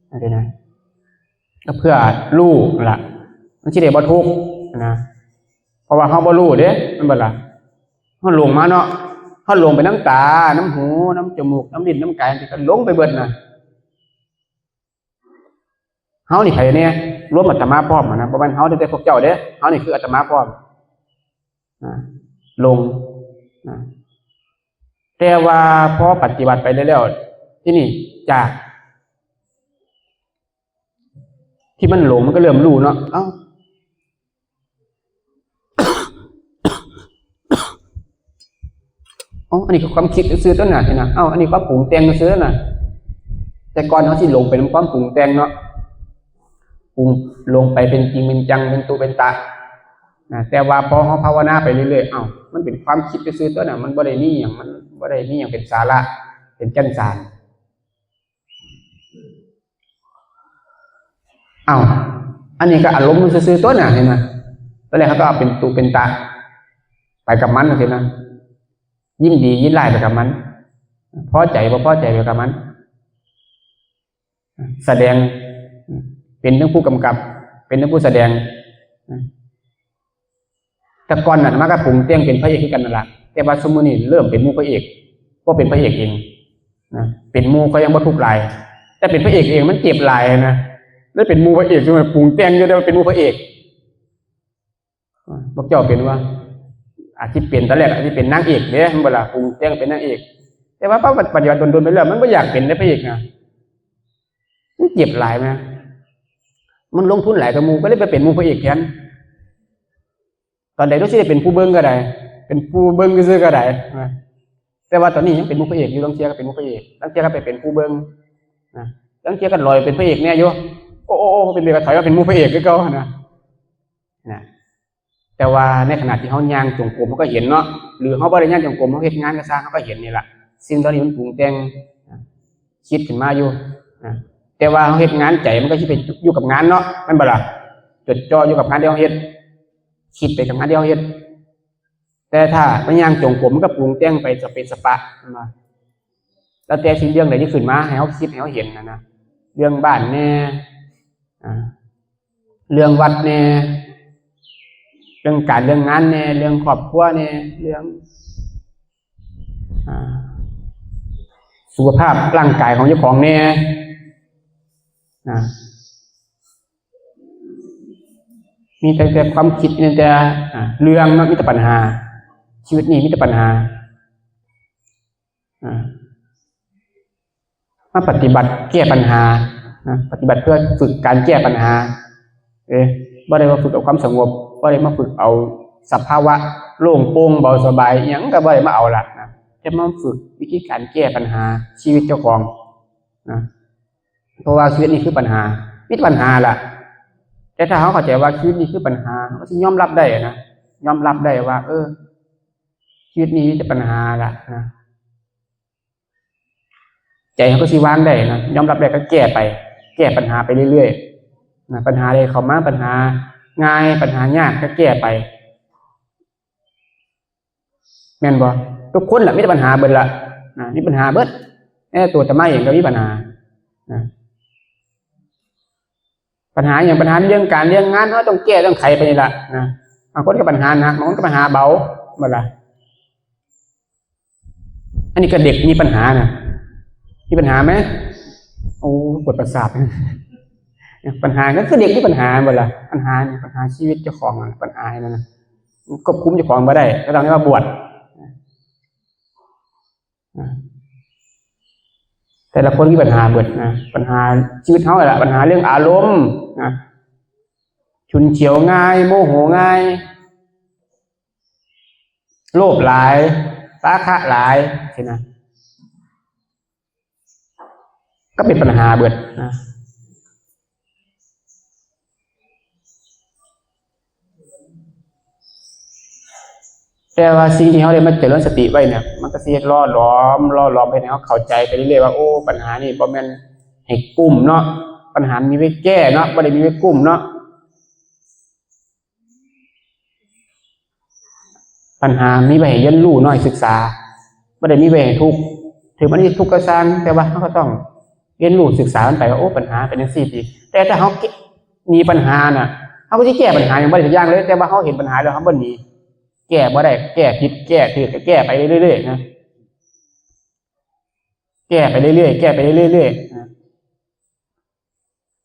จั่งซี้นะ ก็เพื่อรู้นั่นล่ะ มันสิได้บ่ทุกข์นะ เพราะว่าเฮาบ่รู้เด้ แม่นบ่ล่ะ เฮาหลงมาเนาะ เฮาหลงไปนำตา นำหู นำจมูก นำลิ้น นำกาย จั่งซี้ก็หลงไปเบิดนะ เฮานี่ไผแหน่ รวมอาตมาพร้อมหั้นนะ บ่แม่นเฮาแต่พวกเจ้าเด้ เฮานี่คืออาตมาพร้อม อ่า หลง อ่า แต่ว่าพอปฏิบัติไปเรื่อยๆ ทีนี้จาก ที่มันหลงมันก็เริ่มรู้เนาะ เอ้า อ๋อ อันนี้คือความคิดซื่อๆ ตัวน่ะ เห็นนะ เอ้า อันนี้ความปรุงแต่งซื่อๆ น่ะ แต่ก่อนเฮาสิหลงไปนำความปรุงแต่งเนาะ ปรุง หลงไปเป็นจริงเป็นจัง เป็นตุเป็นตะ นะ แต่ว่าพอเฮาภาวนาไปเรื่อยๆ เอ้า มันเป็นความคิดซื่อๆ ตัวน่ะ มันบ่ได้มีหยัง มันบ่ได้มีหยังเป็นสาระ เป็นแก่นสาร เ อ้าว อันนี้ก็อารมณ์มันซื่อๆตัวน่ะ เห็นไหม ตอนแรกเขาก็เอาเป็นตุเป็นตะไปกับมันสินะ ยินดียินร้ายไปกับมัน พอใจบ่พอใจไปกับมัน แสดง เป็นทั้งผู้กำกับ เป็นทั้งผู้แสดง แต่ก่อนนั้นมาก็ปรุงแต่งเป็นพระเอกคือกันนั่นล่ะ แต่ว่าซุมื้อนี้เริ่มเป็นหมู่พระเอก บ่เป็นพระเอกเองนะ เป็นหมู่ก็ยังบ่ทุกข์หลาย แต่เป็นพระเอกเองมันเจ็บหลายนะ แล้วเป็นหมู่พระเอก คือมันปรุงแต่งอยู่ แต่ว่าเป็นหมู่พระเอก พวกเจ้าเป็นว่า อาจสิเป็นตอนแรก อาจสิเป็นนางเอกเด้ แม่นบ่ล่ะ ปรุงแต่งเป็นนางเอก แต่ว่าพอปฏิบัติโดนๆไปแล้ว มันบ่อยากเป็นเด้พระเอกนะ มันเจ็บหลายนะ มันลงทุนหลายกว่าหมู่ ก็เลยไปเป็นหมู่พระเอกแทน ตอนใด๋รู้สิได้เป็นผู้เบิ่งก็ได้ เป็นผู้เบิ่งซื่อๆก็ได้นะ แต่ว่าตอนนี้ยังเป็นหมู่พระเอกอยู่ ลางเทื่อก็เป็นหมู่พระเอก ลางเทื่อก็ไปเป็นผู้เบิ่งนะ ลางเทื่อก็ลอยเป็นพระเอกแน่อยู่ โอ้ โอ้ โอ้ เป็นพระเอกก็ถอยมาเป็นหมู่พระเอกคือเก่านะ นะ แต่ว่าในขณะที่เฮาย่างจงกรม เฮาก็เห็นเนาะ หรือเฮาบ่ได้ย่างจงกรม เฮาเฮ็ดงานก็ซ่าง เฮาก็เห็นนี่ล่ะ สิ่งเหล่านี้มันปรุงแต่งนะ คิดขึ้นมาอยู่นะ แต่ว่าเฮาเฮ็ดงาน ใจมันก็สิไปอยู่กับงานเนาะ แม่นบ่ล่ะ จดจ่ออยู่กับงานที่เฮาเฮ็ด คิดไปกับงานที่เฮาเฮ็ด แต่ถ้ามันย่างจงกรม มันก็ปรุงแต่งไปสะเปะสะปะ แม่นบ่ แล้วแต่สิเรื่องใดที่ขึ้นมาให้เฮาคิดให้เฮาเห็นนะนะ เรื่องบ้านแน่ อ่า เรื่องวัดแน่ เรื่องการเรื่องงานแน่ เรื่องครอบครัวแน่ เรื่อง อ่า สุขภาพร่างกายของเจ้าของแน่ อ่า มีแต่ แต่ความคิด มีแต่ อ่า เรื่องเนาะ มีแต่ปัญหา ชีวิตนี้มีแต่ปัญหา อ่า มาปฏิบัติแก้ปัญหานะ ปฏิบัติเพื่อฝึกการแก้ปัญหา เอ๊ะ บ่ได้มาฝึกเอาความสงบ บ่ได้มาฝึกเอาสภาวะโล่งโปร่งเบาสบาย อิหยังก็บ่ได้มาเอาละนะ แต่มาฝึกวิธีการแก้ปัญหาชีวิตเจ้าของนะ เพราะว่าชีวิตนี้คือปัญหา มีแต่ปัญหาล่ะ แต่ถ้าเฮาเข้าใจว่าชีวิตนี้คือปัญหา เฮาก็สิยอมรับได้นะ ยอมรับได้ว่า เออ ชีวิตนี้มีแต่ปัญหาล่ะนะ ใจเฮาก็สิวางได้นะ ยอมรับได้ก็แก้ไป แก้ปัญหาไปเรื่อยๆนะ ปัญหาใดเข้ามา ปัญหาง่าย ปัญหายากก็แก้ไป แม่นบ่ ทุกคนล่ะมีแต่ปัญหาเบิดล่ะนะ มีปัญหาเบิด แม้แต่ตัวอาตมาเองก็มีปัญหานะ ปัญหาหยัง ปัญหาเรื่องการเรื่องงาน เฮาต้องแก้ต้องไขไปนี่ล่ะนะ บางคนก็ปัญหาหนัก บางคนก็ปัญหาเบา บ่ล่ะ อันนี้ก็เด็กมีปัญหานะ มีปัญหาไหม โอ้ ปวดประสาท ปัญหาก็คือเด็กมีปัญหา บ่ล่ะ ปัญหาเนี่ย ปัญหาชีวิตเจ้าของอะ ปัญหานั่นนะ ควบคุมเจ้าของบ่ได้ ก็ต้องเรียกว่าบวช แต่ละคนมีปัญหาเบิดนะ ปัญหาชีวิตเฮาแหละ ปัญหาเรื่องอารมณ์นะ ฉุนเฉียวง่าย โมโหง่าย โลภหลาย ราคะหลาย สินะ ก็เป็นปัญหาเบิดนะ แต่ว่าสิ่งที่เฮาได้มาเจริญสติไว้เนี่ย มันก็สิเฮ็ดหล่อหลอม หล่อหลอมให้เฮาเข้าใจไปเรื่อยๆว่า โอ้ ปัญหานี่บ่แม่นให้กุ้มเนาะ ปัญหามีไว้แก้เนาะ บ่ได้มีไว้กุ้มเนาะ ปัญหามีไว้ให้เรียนรู้เนาะ ให้ศึกษา บ่ได้มีไว้ให้ทุกข์ ถึงมันสิทุกข์ก็ซ่าง แต่ว่าเฮาก็ต้องเรียนรู้ศึกษามันไปว่า โอ้ ปัญหาเป็นจั่งซี้ติ แต่ถ้าเฮาหนีปัญหาน่ะ เฮาก็สิแก้ปัญหาหยังบ่ได้สักอย่างเลย แต่ว่าเฮาเห็นปัญหาแล้วเฮาบ่หนี แก้บ่ได้ แก้ผิด แก้ถูก ก็แก้ไปเรื่อยๆนะ แก้ไปเรื่อยๆ แก้ไปเรื่อยๆนะ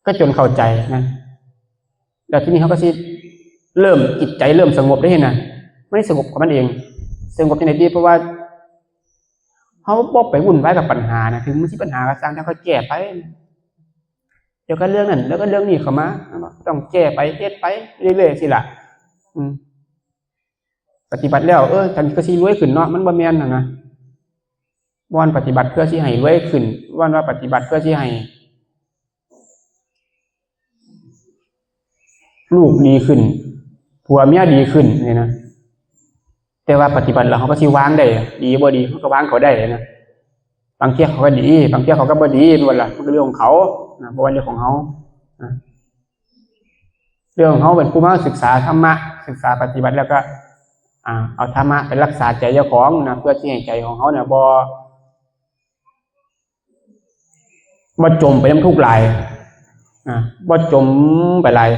ก็จนเข้าใจนะ แล้วทีนี้เฮาก็สิเริ่ม จิตใจเริ่มสงบได้นะ มันสงบของมันเอง สงบจั่งใด๋ติ เพราะว่าเฮาบ่ไปวุ่นวายกับปัญหานะ ถึงมันสิปัญหาก็ซ่าง แต่เฮาแก้ไป เดี๋ยวก็เรื่องนั้น แล้วก็เรื่องนี้เข้ามา ต้องแก้ไป เฮ็ดไปเรื่อยๆ สิล่ะ อืม ปฏิบัติแล้ว เออ ฉันก็สิรวยขึ้นเนาะ มันบ่แม่นน่ะนะ บ่แม่นปฏิบัติเพื่อสิให้รวยขึ้น บ่แม่นว่าปฏิบัติเพื่อสิให้ลูกดีขึ้น ผัวเมียดีขึ้นนี่นะ แต่ว่าปฏิบัติแล้วเฮาก็สิวางได้ ดีบ่ดีเฮาก็วางเขาได้นะ บางเทื่อเขาก็ดี บางเทื่อเขาก็บ่ดี แม่นบ่ล่ะ มันก็เรื่องของเขานะ บ่แม่นเรื่องของเฮานะ เรื่องของเฮาเป็นผู้มาศึกษาธรรมะ ศึกษาปฏิบัติแล้วก็ อ่า เอาธรรมะไปรักษาใจเจ้าของนะ เพื่อที่ให้ใจของเฮาเนี่ยบ่ บ่จมไปนำทุกข์หลาย อ่า บ่จมไปหลาย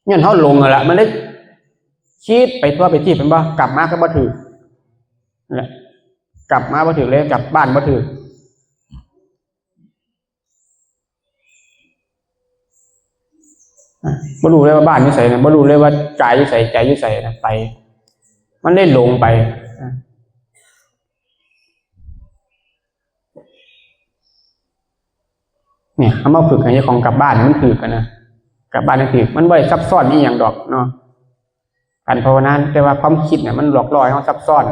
ย้อนเฮาหลงนั่นล่ะ มันเลยคิดไปทั่วไปทีป แม่นบ่ กลับมาก็บ่ถืก นั่นแหละ กลับมาบ่ถืกเลย กลับบ้านบ่ถืก อ่ะ บ่รู้เลยว่าบ้านอยู่ไสนะ บ่รู้เลยว่ากายอยู่ไส ใจอยู่ไสนะ ไป มันเลยหลงไป อ่ะ เนี่ย เอามาฝึกให้เจ้าของกลับบ้าน มันถืกกันนะ กลับบ้านมันถืก มันบ่ได้ซับซ้อนอีหยังดอกเนาะ การภาวนา แต่ว่าความคิดเนี่ย มันหลอกล่อให้เฮาซับซ้อน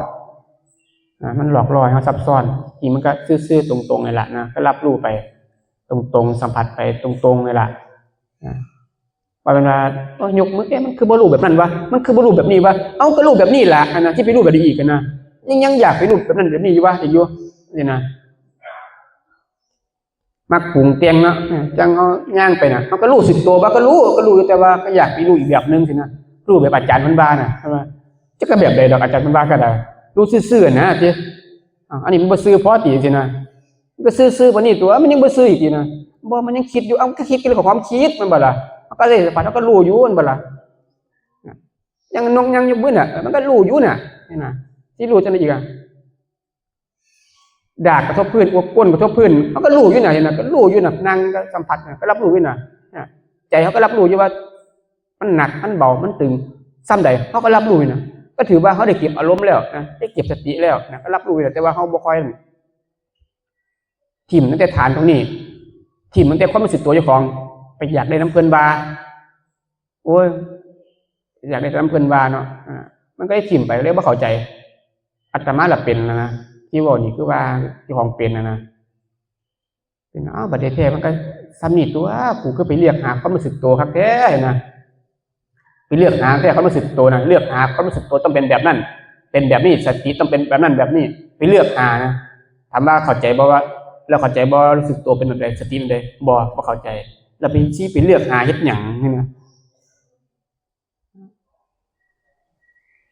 อ่ะ มันหลอกล่อให้เฮาซับซ้อน จริงมันก็ซื่อๆ ตรงๆ นี่แหละนะ ก็รับรู้ไป ตรงๆ สัมผัสไปตรงๆ นี่แหละ อ่ะ ว่าเป็นว่า โอ้ย ยกมือ เอ๊ะ มันคือบ่รู้แบบนั้นวะ มันคือบ่รู้แบบนี้วะ เอ้า ก็รู้แบบนี้ล่ะ อันนั้นที่ไปรู้แบบนี้อีกนะ ยัง ยังอยากไปรู้แบบนั้นแบบนี้อยู่วะ อีกอยู่ นี่นะ มักปรุงแต่งเนาะ จั่งเฮาย่างไปน่ะ เฮาก็รู้สึกตัวว่าก็รู้ ก็รู้อยู่ แต่ว่าก็อยากไปรู้อีกแบบนึงสินะ รู้แบบอาจารย์เพิ่นว่าน่ะ เพิ่นว่า จักก็แบบใดดอก อาจารย์เพิ่นว่าก็ได้ รู้ซื่อๆ นะติ อ้าว อันนี้มันบ่ซื่อพอติสินะ มันก็ซื่อๆ ปานนี้ตัว มันยังบ่ซื่ออีกตินะ บ่ มันยังคิดอยู่ เอ้า มันก็คิดกันเรื่องของความคิด แม่นบ่ล่ะ มันก็เลยสัมผัส มันก็รู้อยู่ แม่นบ่ล่ะ ยังนกยังอยู่บึ้นน่ะ มันก็รู้อยู่น่ะ นี่นะ สิรู้จั่งใด๋อีกอะ ดากกระทบพื้น อวกก้นกระทบพื้น มันก็รู้อยู่น่ะ เห็นน่ะ ก็รู้อยู่น่ะ นั่งก็สัมผัสน่ะ ก็รับรู้อยู่น่ะ น่ะ ใจเขาก็รับรู้อยู่ว่า มันหนัก มันเบา มันตึง ส่ำใด เขาก็รับรู้อยู่น่ะ ก็ถือว่าเขาได้เก็บอารมณ์แล้วนะ ได้เก็บสติแล้วนะ ก็รับรู้อยู่น่ะ แต่ว่าเขาบ่ค่อย ถิ่มตั้งแต่ฐานตรงนี้ ถิ่มตั้งแต่ความรู้สึกตัวเจ้าของ ไปอยากได้นำเพิ่นว่า โอ้ย อยากได้นำเพิ่นว่าเนาะ อ่า มันก็ได้ถิ่มไป เลยบ่เข้าใจ อาตมาละเป็นแล้วนะ ที่เว้านี่คือว่าเจ้าของเป็นนะนะ เป็น อ้าว บัดแท้ๆ มันก็ส่ำนี้ตัว กูคือไปเลือกหาความรู้สึกตัวคักแท้นะ ไปเลือกหาแท้ความรู้สึกตัวนะ เลือกหาความรู้สึกตัวต้องเป็นแบบนั้น เป็นแบบนี้ สติต้องเป็นแบบนั้นแบบนี้ ไปเลือกหานะ ถามว่าเข้าใจบ่ว่า แล้วเข้าใจบ่ รู้สึกตัวเป็นแบบใด สติเป็นแบบใด บ่ บ่เข้าใจ แล้วไป สิไปเลือกหาเฮ็ดหยังนี่นะ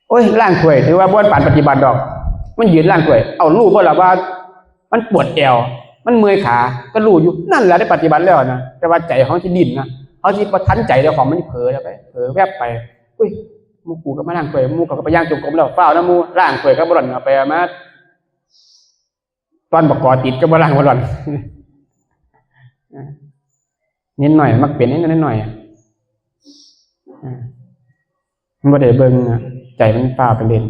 โอ้ย ล้างถ้วย ถือว่าบ่ปานปฏิบัติดอก มันยืนล้างถ้วย เอา รู้บ่ล่ะว่า มันปวดแอว มันเมื่อยขา ก็รู้อยู่ นั่นแหละได้ปฏิบัติแล้วนะ แต่ว่าใจเขาสิดิ้นนะ เขาสิบ่ทันใจเจ้าของ มันสิเผลอแล้วไป เผลอแวบไป อุ้ย หมู่กูก็มาล้างถ้วย หมู่เขาก็ไปย่างจงกรมแล้ว ฟ้าวนะหมู่ ล้างถ้วยก็บ่หล่อน เอาไปเอามา ตอนบักกอติดก็บ่ล้างบ่หล่อน นิดหน่อย มักเป็นนิดหน่อย อ่า มันบ่ได้เบิ่งนะ ใจมันฟ้าวไปเล่น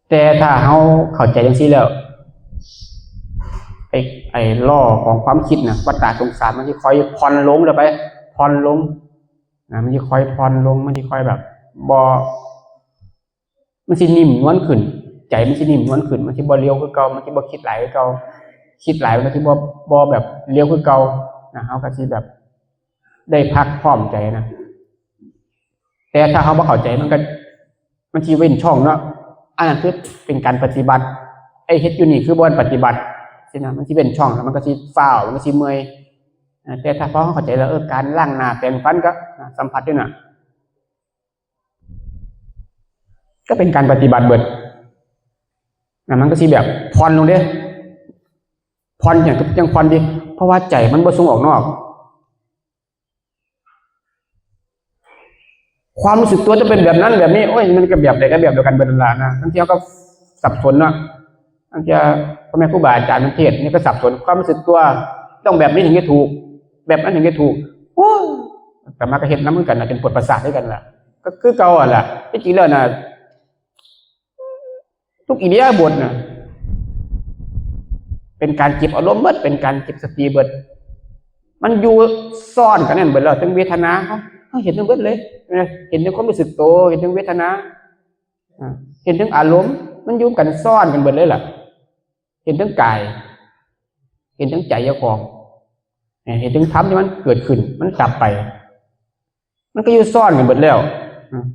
แต่ถ้าเฮาเข้าใจจังซี่แล้ว ไอ้ ไอ้ล้อของความคิดน่ะ วัฏฏะสงสารมันสิค่อยผ่อนลงแล้วไป ผ่อนลง นะ มันสิค่อยผ่อนลง มันสิค่อยแบบ บ่ มันสินิ่มนวลขึ้น ใจมันสินิ่มนวลขึ้น มันสิบ่เร็วคือเก่า มันสิบ่คิดหลายคือเก่า คิดหลายมันสิบ่ บ่แบบเร็วคือเก่า นะ เฮาก็สิแบบ ได้พักพร้อมใจนะ แต่ถ้าเฮาบ่เข้าใจมันก็ มันสิเว้นช่องเนาะ อันนั้นคือเป็นการปฏิบัติ ไอ้เฮ็ดอยู่นี่คือบ่ปฏิบัติ สินะ มันสิเว้นช่อง แล้วมันก็สิฟ้าว มันก็สิเมื่อย อ่า แต่ถ้าพอเฮาเข้าใจแล้ว เออ การล้างหน้าแปรงฟันก็ อ่า สัมผัสอยู่น่ะ ก็เป็นการปฏิบัติเบิด อ่ะ มันก็สิแบบผ่อนลงเด้ ผ่อนหยังก็ยังผ่อนดี เพราะว่าใจมันบ่ส่งออกนอก ความรู้สึกตัวจะเป็นแบบนั้นแบบนี้ โอ้ย มันก็แบบใดก็แบบเดียวกันเบิดนั่นล่ะนะ บางทีเฮาก็สับสนเนาะ บางทีพ่อแม่ครูบาอาจารย์เพิ่นเทศน์นี่ก็สับสน ความรู้สึกตัวต้องแบบนี้ถึงจะถูก แบบนั้นถึงจะถูก โอ้ย อาตมาก็เฮ็ดนำคือกันนะ เป็นปวดประสาทคือกันล่ะ ก็คือเก่าหั่นล่ะ ที่จริงแล้วน่ะ ทุกอิริยาบถน่ะ เป็นการเก็บอารมณ์เบิด เป็นการเก็บสติเบิด มันอยู่ซ้อนกันนั่นเบิดแล้ว ทั้งเวทนา เฮา เฮาเห็นทั้งเบิดเลย เห็นทั้งความรู้สึกตัว เห็นทั้งเวทนา อ่า เห็นทั้งอารมณ์ มันอยู่กันซ้อนกันเบิดเลยล่ะ เห็นทั้งกาย เห็นทั้งใจเจ้าของ เห็นทั้งธรรมที่มันเกิดขึ้น มันดับไป มันก็อยู่ซ้อนกันเบิดแล้ว อ่า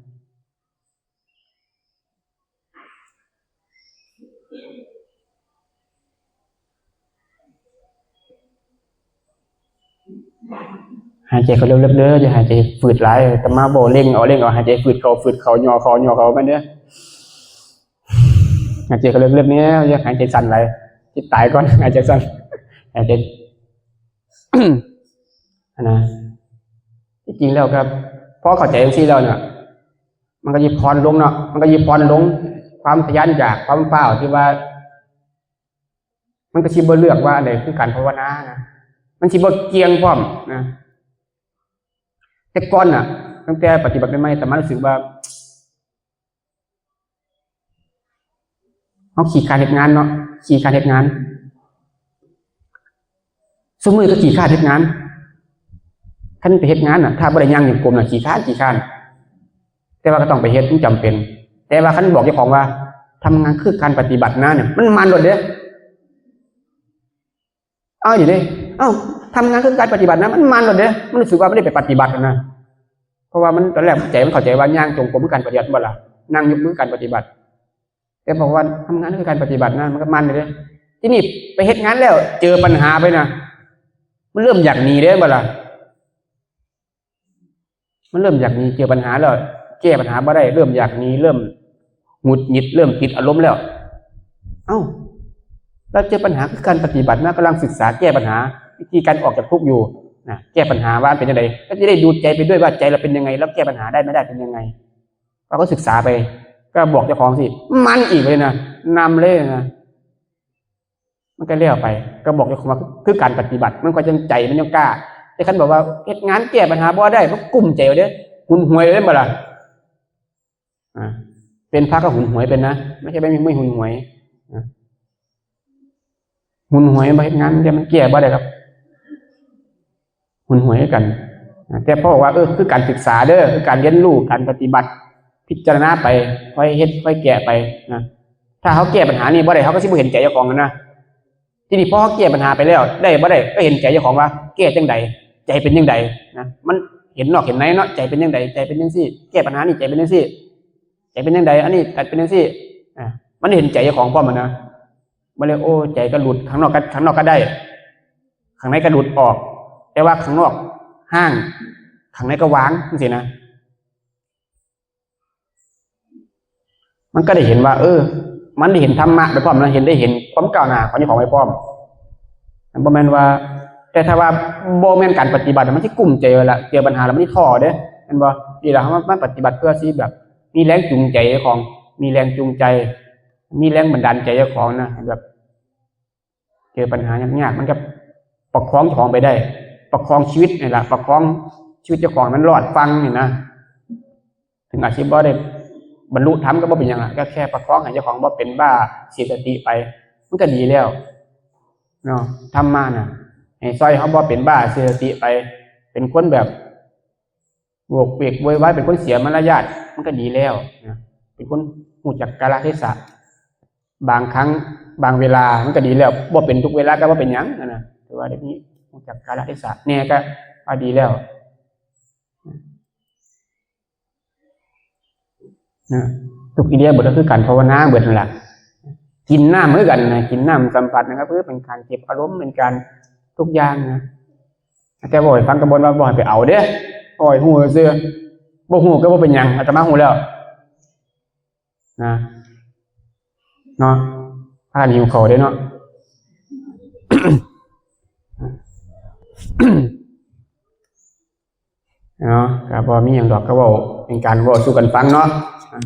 หายใจเข้าลึกๆเด้อ อย่าหายใจฝืดหลาย อาตมาบอกเร่งเอา เร่งเอา หายใจฝืดเข้า ฝืดเข้า ย่อเข้า ย่อเข้า มันเด้อ หายใจเข้าลึกๆเนี่ย อย่าหายใจสั้นหลาย สิตายก่อน หายใจสั้น หายใจ อันนะ ที่จริงแล้วครับ พอเข้าใจจังซี่แล้วเนี่ย มันก็สิผ่อนลงเนาะ มันก็สิผ่อนลง ความทะยานอยาก ความฟ้าวที่ว่า มันก็สิบ่เลือกว่าอันใดคือการภาวนานะ มันสิบ่เกี่ยงพร้อมนะ แต่ก่อนน่ะ ตั้งแต่ปฏิบัติใหม่ๆ อาตมารู้สึกว่า เฮาขี้คร้านเฮ็ดงานเนาะ ขี้คร้านเฮ็ดงาน ซุมื้อก็ขี้คร้านเฮ็ดงาน คันไปเฮ็ดงานน่ะ ถ้าบ่ได้ย่างจงกรมน่ะ ขี้คร้าน ขี้คร้าน แต่ว่าก็ต้องไปเฮ็ด มันจำเป็น แต่ว่าคันบอกเจ้าของว่า ทำงานคือการปฏิบัตินะเนี่ย มันมันโลดเด้ เอาอยู่เด้ เอ้า ทำงานคือการปฏิบัตินะ มันมันโลดเด้ มันรู้สึกว่าไม่ได้ไปปฏิบัตินะ เพราะว่ามันตอนแรกใจมันเข้าใจว่าย่างจงกรมคือการปฏิบัติบ่ล่ะ นั่งยกมือการปฏิบัติ แต่บอกว่าทำงานคือการปฏิบัตินะ มันก็มันเลยเด้ ที่นี่ไปเฮ็ดงานแล้ว เจอปัญหาไปนะ มันเริ่มอยากหนีเด้บ่ล่ะ มันเริ่มอยากหนี เจอปัญหาแล้ว แก้ปัญหาบ่ได้ เริ่มอยากหนี เริ่มหงุดหงิด เริ่มติดอารมณ์แล้ว เอ้า เราเจอปัญหาคือการปฏิบัตินะ กำลังศึกษาแก้ปัญหา วิธีการออกจากทุกข์อยู่นะ แก้ปัญหาว่าเป็นยังไง ก็จะได้ดูใจไปด้วยว่าใจเราเป็นยังไง แล้วแก้ปัญหาได้ไม่ได้เป็นยังไง เราก็ศึกษาไป ก็บอกเจ้าของสิ มันอีกเลยนะ นำเลยนะ มันก็แล้วไป ก็บอกเจ้าของว่าคือการปฏิบัติ มันก็ยังใจมันยังกล้า แต่คันบอกว่าเฮ็ดงานแก้ปัญหาบ่ได้ มันกุ้มใจเอาเด้ หุนหวยเลยบ่ล่ะ อ่า เป็นพระก็หุนหวยเป็นนะ ไม่ใช่ไม่มี ไม่หุนหวย อ่า หุนหวยบ่เฮ็ดงาน มันจะ มันแก้บ่ได้ครับ หุนหวยกันนะ แต่พอบอกว่า เออ คือการศึกษาเด้อ คือการเรียนรู้ การปฏิบัติ พิจารณาไป ค่อยเฮ็ด ค่อยแก้ไปนะ ถ้าเขาแก้ปัญหานี่บ่ได้ เขาก็สิบ่เห็นใจเจ้าของนะ ที่นี่พอเขาแก้ปัญหาไปแล้ว ได้บ่ได้ ก็เห็นใจเจ้าของว่า แก้จังใด ใจเป็นจังใดนะ มันเห็นนอกเห็นในเนาะ ใจเป็นจังใด ใจเป็นจังซี่ แก้ปัญหานี่ใจเป็นจังซี่ ใจเป็นจังใด อันนี้ก็เป็นจังซี่ อ่า มันเห็นใจเจ้าของพร้อมอะนะ มันเลย โอ้ ใจก็หลุด ข้างนอกก็ ข้างนอกก็ได้ ข้างในก็หลุดออก แต่ว่าข้างนอกห้าง ข้างในก็วางจังซี่นะ มันก็ได้เห็นว่า เออ มันได้เห็นธรรมะไปพร้อมนะ เห็น ได้เห็นความก้าวหน้าของเจ้าของไปพร้อม มันบ่แม่นว่า แต่ถ้าว่าบ่แม่นการปฏิบัติ มันสิกุ้มใจไว้ละ เจอปัญหาแล้วมันสิท้อเด้ แม่นบ่ นี่ล่ะ เฮามาปฏิบัติเพื่อสิแบบ มีแรงจูงใจเจ้าของ มีแรงจูงใจ มีแรงบันดาลใจเจ้าของนะ แบบ เจอปัญหายากๆ มันก็ประคองเจ้าของไปได้ ประคองชีวิตนี่ล่ะ ประคองชีวิตเจ้าของมันรอดฟังนี่นะ ถึงอาจสิบ่ได้บรรลุธรรมก็บ่เป็นหยังล่ะ ก็แค่ประคองให้เจ้าของบ่เป็นบ้า เสียสติไป มันก็ดีแล้วเนาะ ธรรมะน่ะ ให้ซอยเฮาบ่เป็นบ้า เสียสติไป เป็นคนแบบ โวกเวกโวยวาย เป็นคนเสียมารยาท มันก็ดีแล้วนะ เป็นคนรู้จักกาลเทศะ บางครั้ง บางเวลา มันก็ดีแล้ว บ่เป็นทุกเวลาก็บ่เป็นหยังนะ แต่ว่าเดี๋ยวนี้รู้จักกาลเทศะแน่ก็ว่าดีแล้วนะ ทุกอิริยาบถก็คือการภาวนาเบิดนั่นล่ะ กินน้ำเหมือนกันนะ กินน้ำสัมผัสนะครับ คือเป็นการเก็บอารมณ์ เป็นการทุกอย่างนะ แต่บ่ให้ฟังกระบวนว่าบ่ให้ไปเอาเด้ บ่ให้ฮู้ซื่อ บ่ฮู้ก็บ่เป็นหยัง อาตมาฮู้แล้วนะ เนาะ พากันหิวข้าวเด้เนาะ เนาะ ก็บ่มีหยังดอก ก็เว้า เป็นการเว้าสู่กันฟังเนาะ อ่า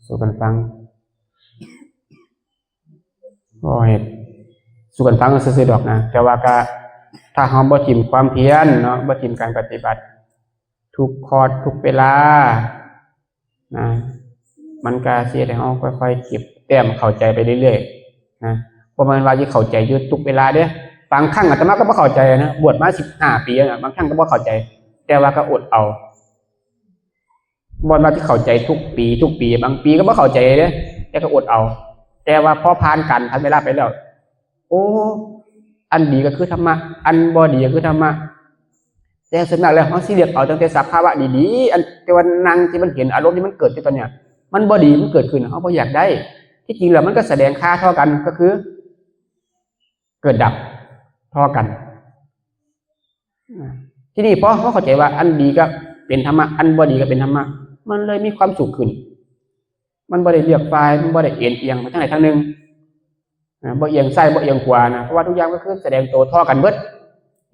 สู่กันฟัง บ่ให้สู่กันฟังซื่อๆดอกนะ แต่ว่าก็ ถ้าเฮาบ่ถิ่มความเพียรเนาะ บ่ถิ่มการปฏิบัติ ทุกคอร์สทุกเวลานะ มันก็สิเฮ็ดให้เฮาค่อยๆเก็บแต้มเข้าใจไปเรื่อยๆนะ บ่แม่นว่าสิเข้าใจอยู่ทุกเวลาเด้ บางครั้งอาตมาก็บ่เข้าใจนะ บวชมาสิบห้าปีแล้วนะ บางครั้งก็บ่เข้าใจ แต่ว่าก็อดเอา บ่ว่าสิเข้าใจทุกปี ทุกปี บางปีก็บ่เข้าใจเด้ แต่ก็อดเอา แต่ว่าพอผ่านการผ่านเวลาไปแล้ว โอ้ อันดีก็คือธรรมะ อันบ่ดีก็คือธรรมะ แต่ส่วนมากแล้วเฮาสิเลือกเอาตั้งแต่สภาวะดีๆ อัน แต่ว่านั่งที่มันเห็นอารมณ์ที่มันเกิดอยู่ตอนเนี้ย มันบ่ดีมันเกิดขึ้น เฮาบ่อยากได้ ที่จริงแล้วมันก็แสดงค่าเท่ากัน ก็คือ เกิดดับเท่ากัน ทีนี้พอเขาเข้าใจว่าอันดีก็เป็นธรรมะ อันบ่ดีก็เป็นธรรมะ มันเลยมีความสุขขึ้น มันบ่ได้เลือกฝ่าย มันบ่ได้เอนเอียงไปทางใดทางหนึ่ง อ่า บ่เอียงซ้ายบ่เอียงขวานะ เพราะว่าทุกอย่างก็คือแสดงตัวเท่ากันเบิด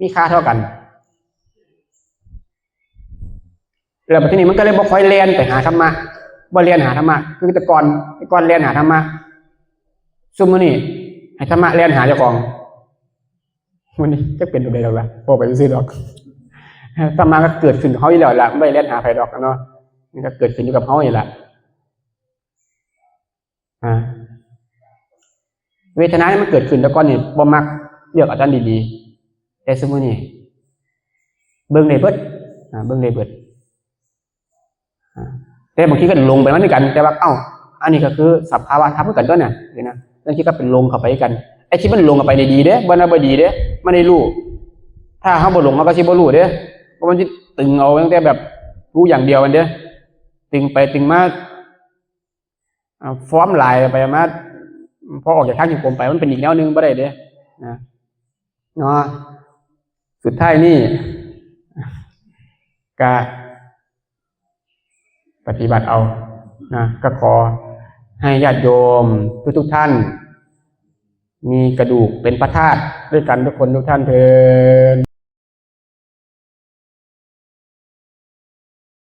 มีค่าเท่ากัน แล้วทีนี้มันก็เลยบ่ค่อยแล่นไปหาธรรมะ บ่แล่นหาธรรมะ คือแต่ก่อน แต่ก่อนแล่นหาธรรมะ ซุมื้อนี้ให้ธรรมะแล่นหาเจ้าของ มื้อนี้จักเป็นแบบใดดอกล่ะ บอกไปซื่อๆดอก ธรรมะก็เกิดขึ้นกับเฮาอยู่แล้วล่ะ บ่ได้แล่นหาไผดอกเนาะ มันก็เกิดขึ้นอยู่กับเฮานี่ล่ะ อ่า เวทนานี่มันเกิดขึ้นแต่ก่อนนี่บ่มัก เลือกเอาอันดีๆ แต่ซุมื้อนี้เบิ่งได้เบิด อ่า เบิ่งได้เบิด อ่า แต่บางทีก็หลงไปมันคือกัน แต่ว่า เอ้า อันนี้ก็คือสภาวะธรรมคือกันตั๊วเนี่ย เห็นนะ บางทีก็เป็นหลงเข้าไปคือกัน ไอ้ที่มันหลงเข้าไปนี่ดีเด้ บ่นะ บ่ดีเด้ มันได้รู้ ถ้าเฮาบ่หลง เฮาก็สิบ่รู้เด้ เพราะมันสิตึงเอาตั้งแต่แบบรู้อย่างเดียวมันเด้ ตึงไปตึงมา อ่า ฟอร์มหลายไปมา พอออกจากทางจงกรมไป มันเป็นอีกแนวหนึ่งบ่ได้เด้ นะ เนาะ สุดท้ายนี่ ก็ปฏิบัติเอา นะ ก็ขอให้ญาติโยมทุกๆท่าน มีกระดูกเป็นพระธาตุด้วยกันทุกคนทุกท่านเทอญ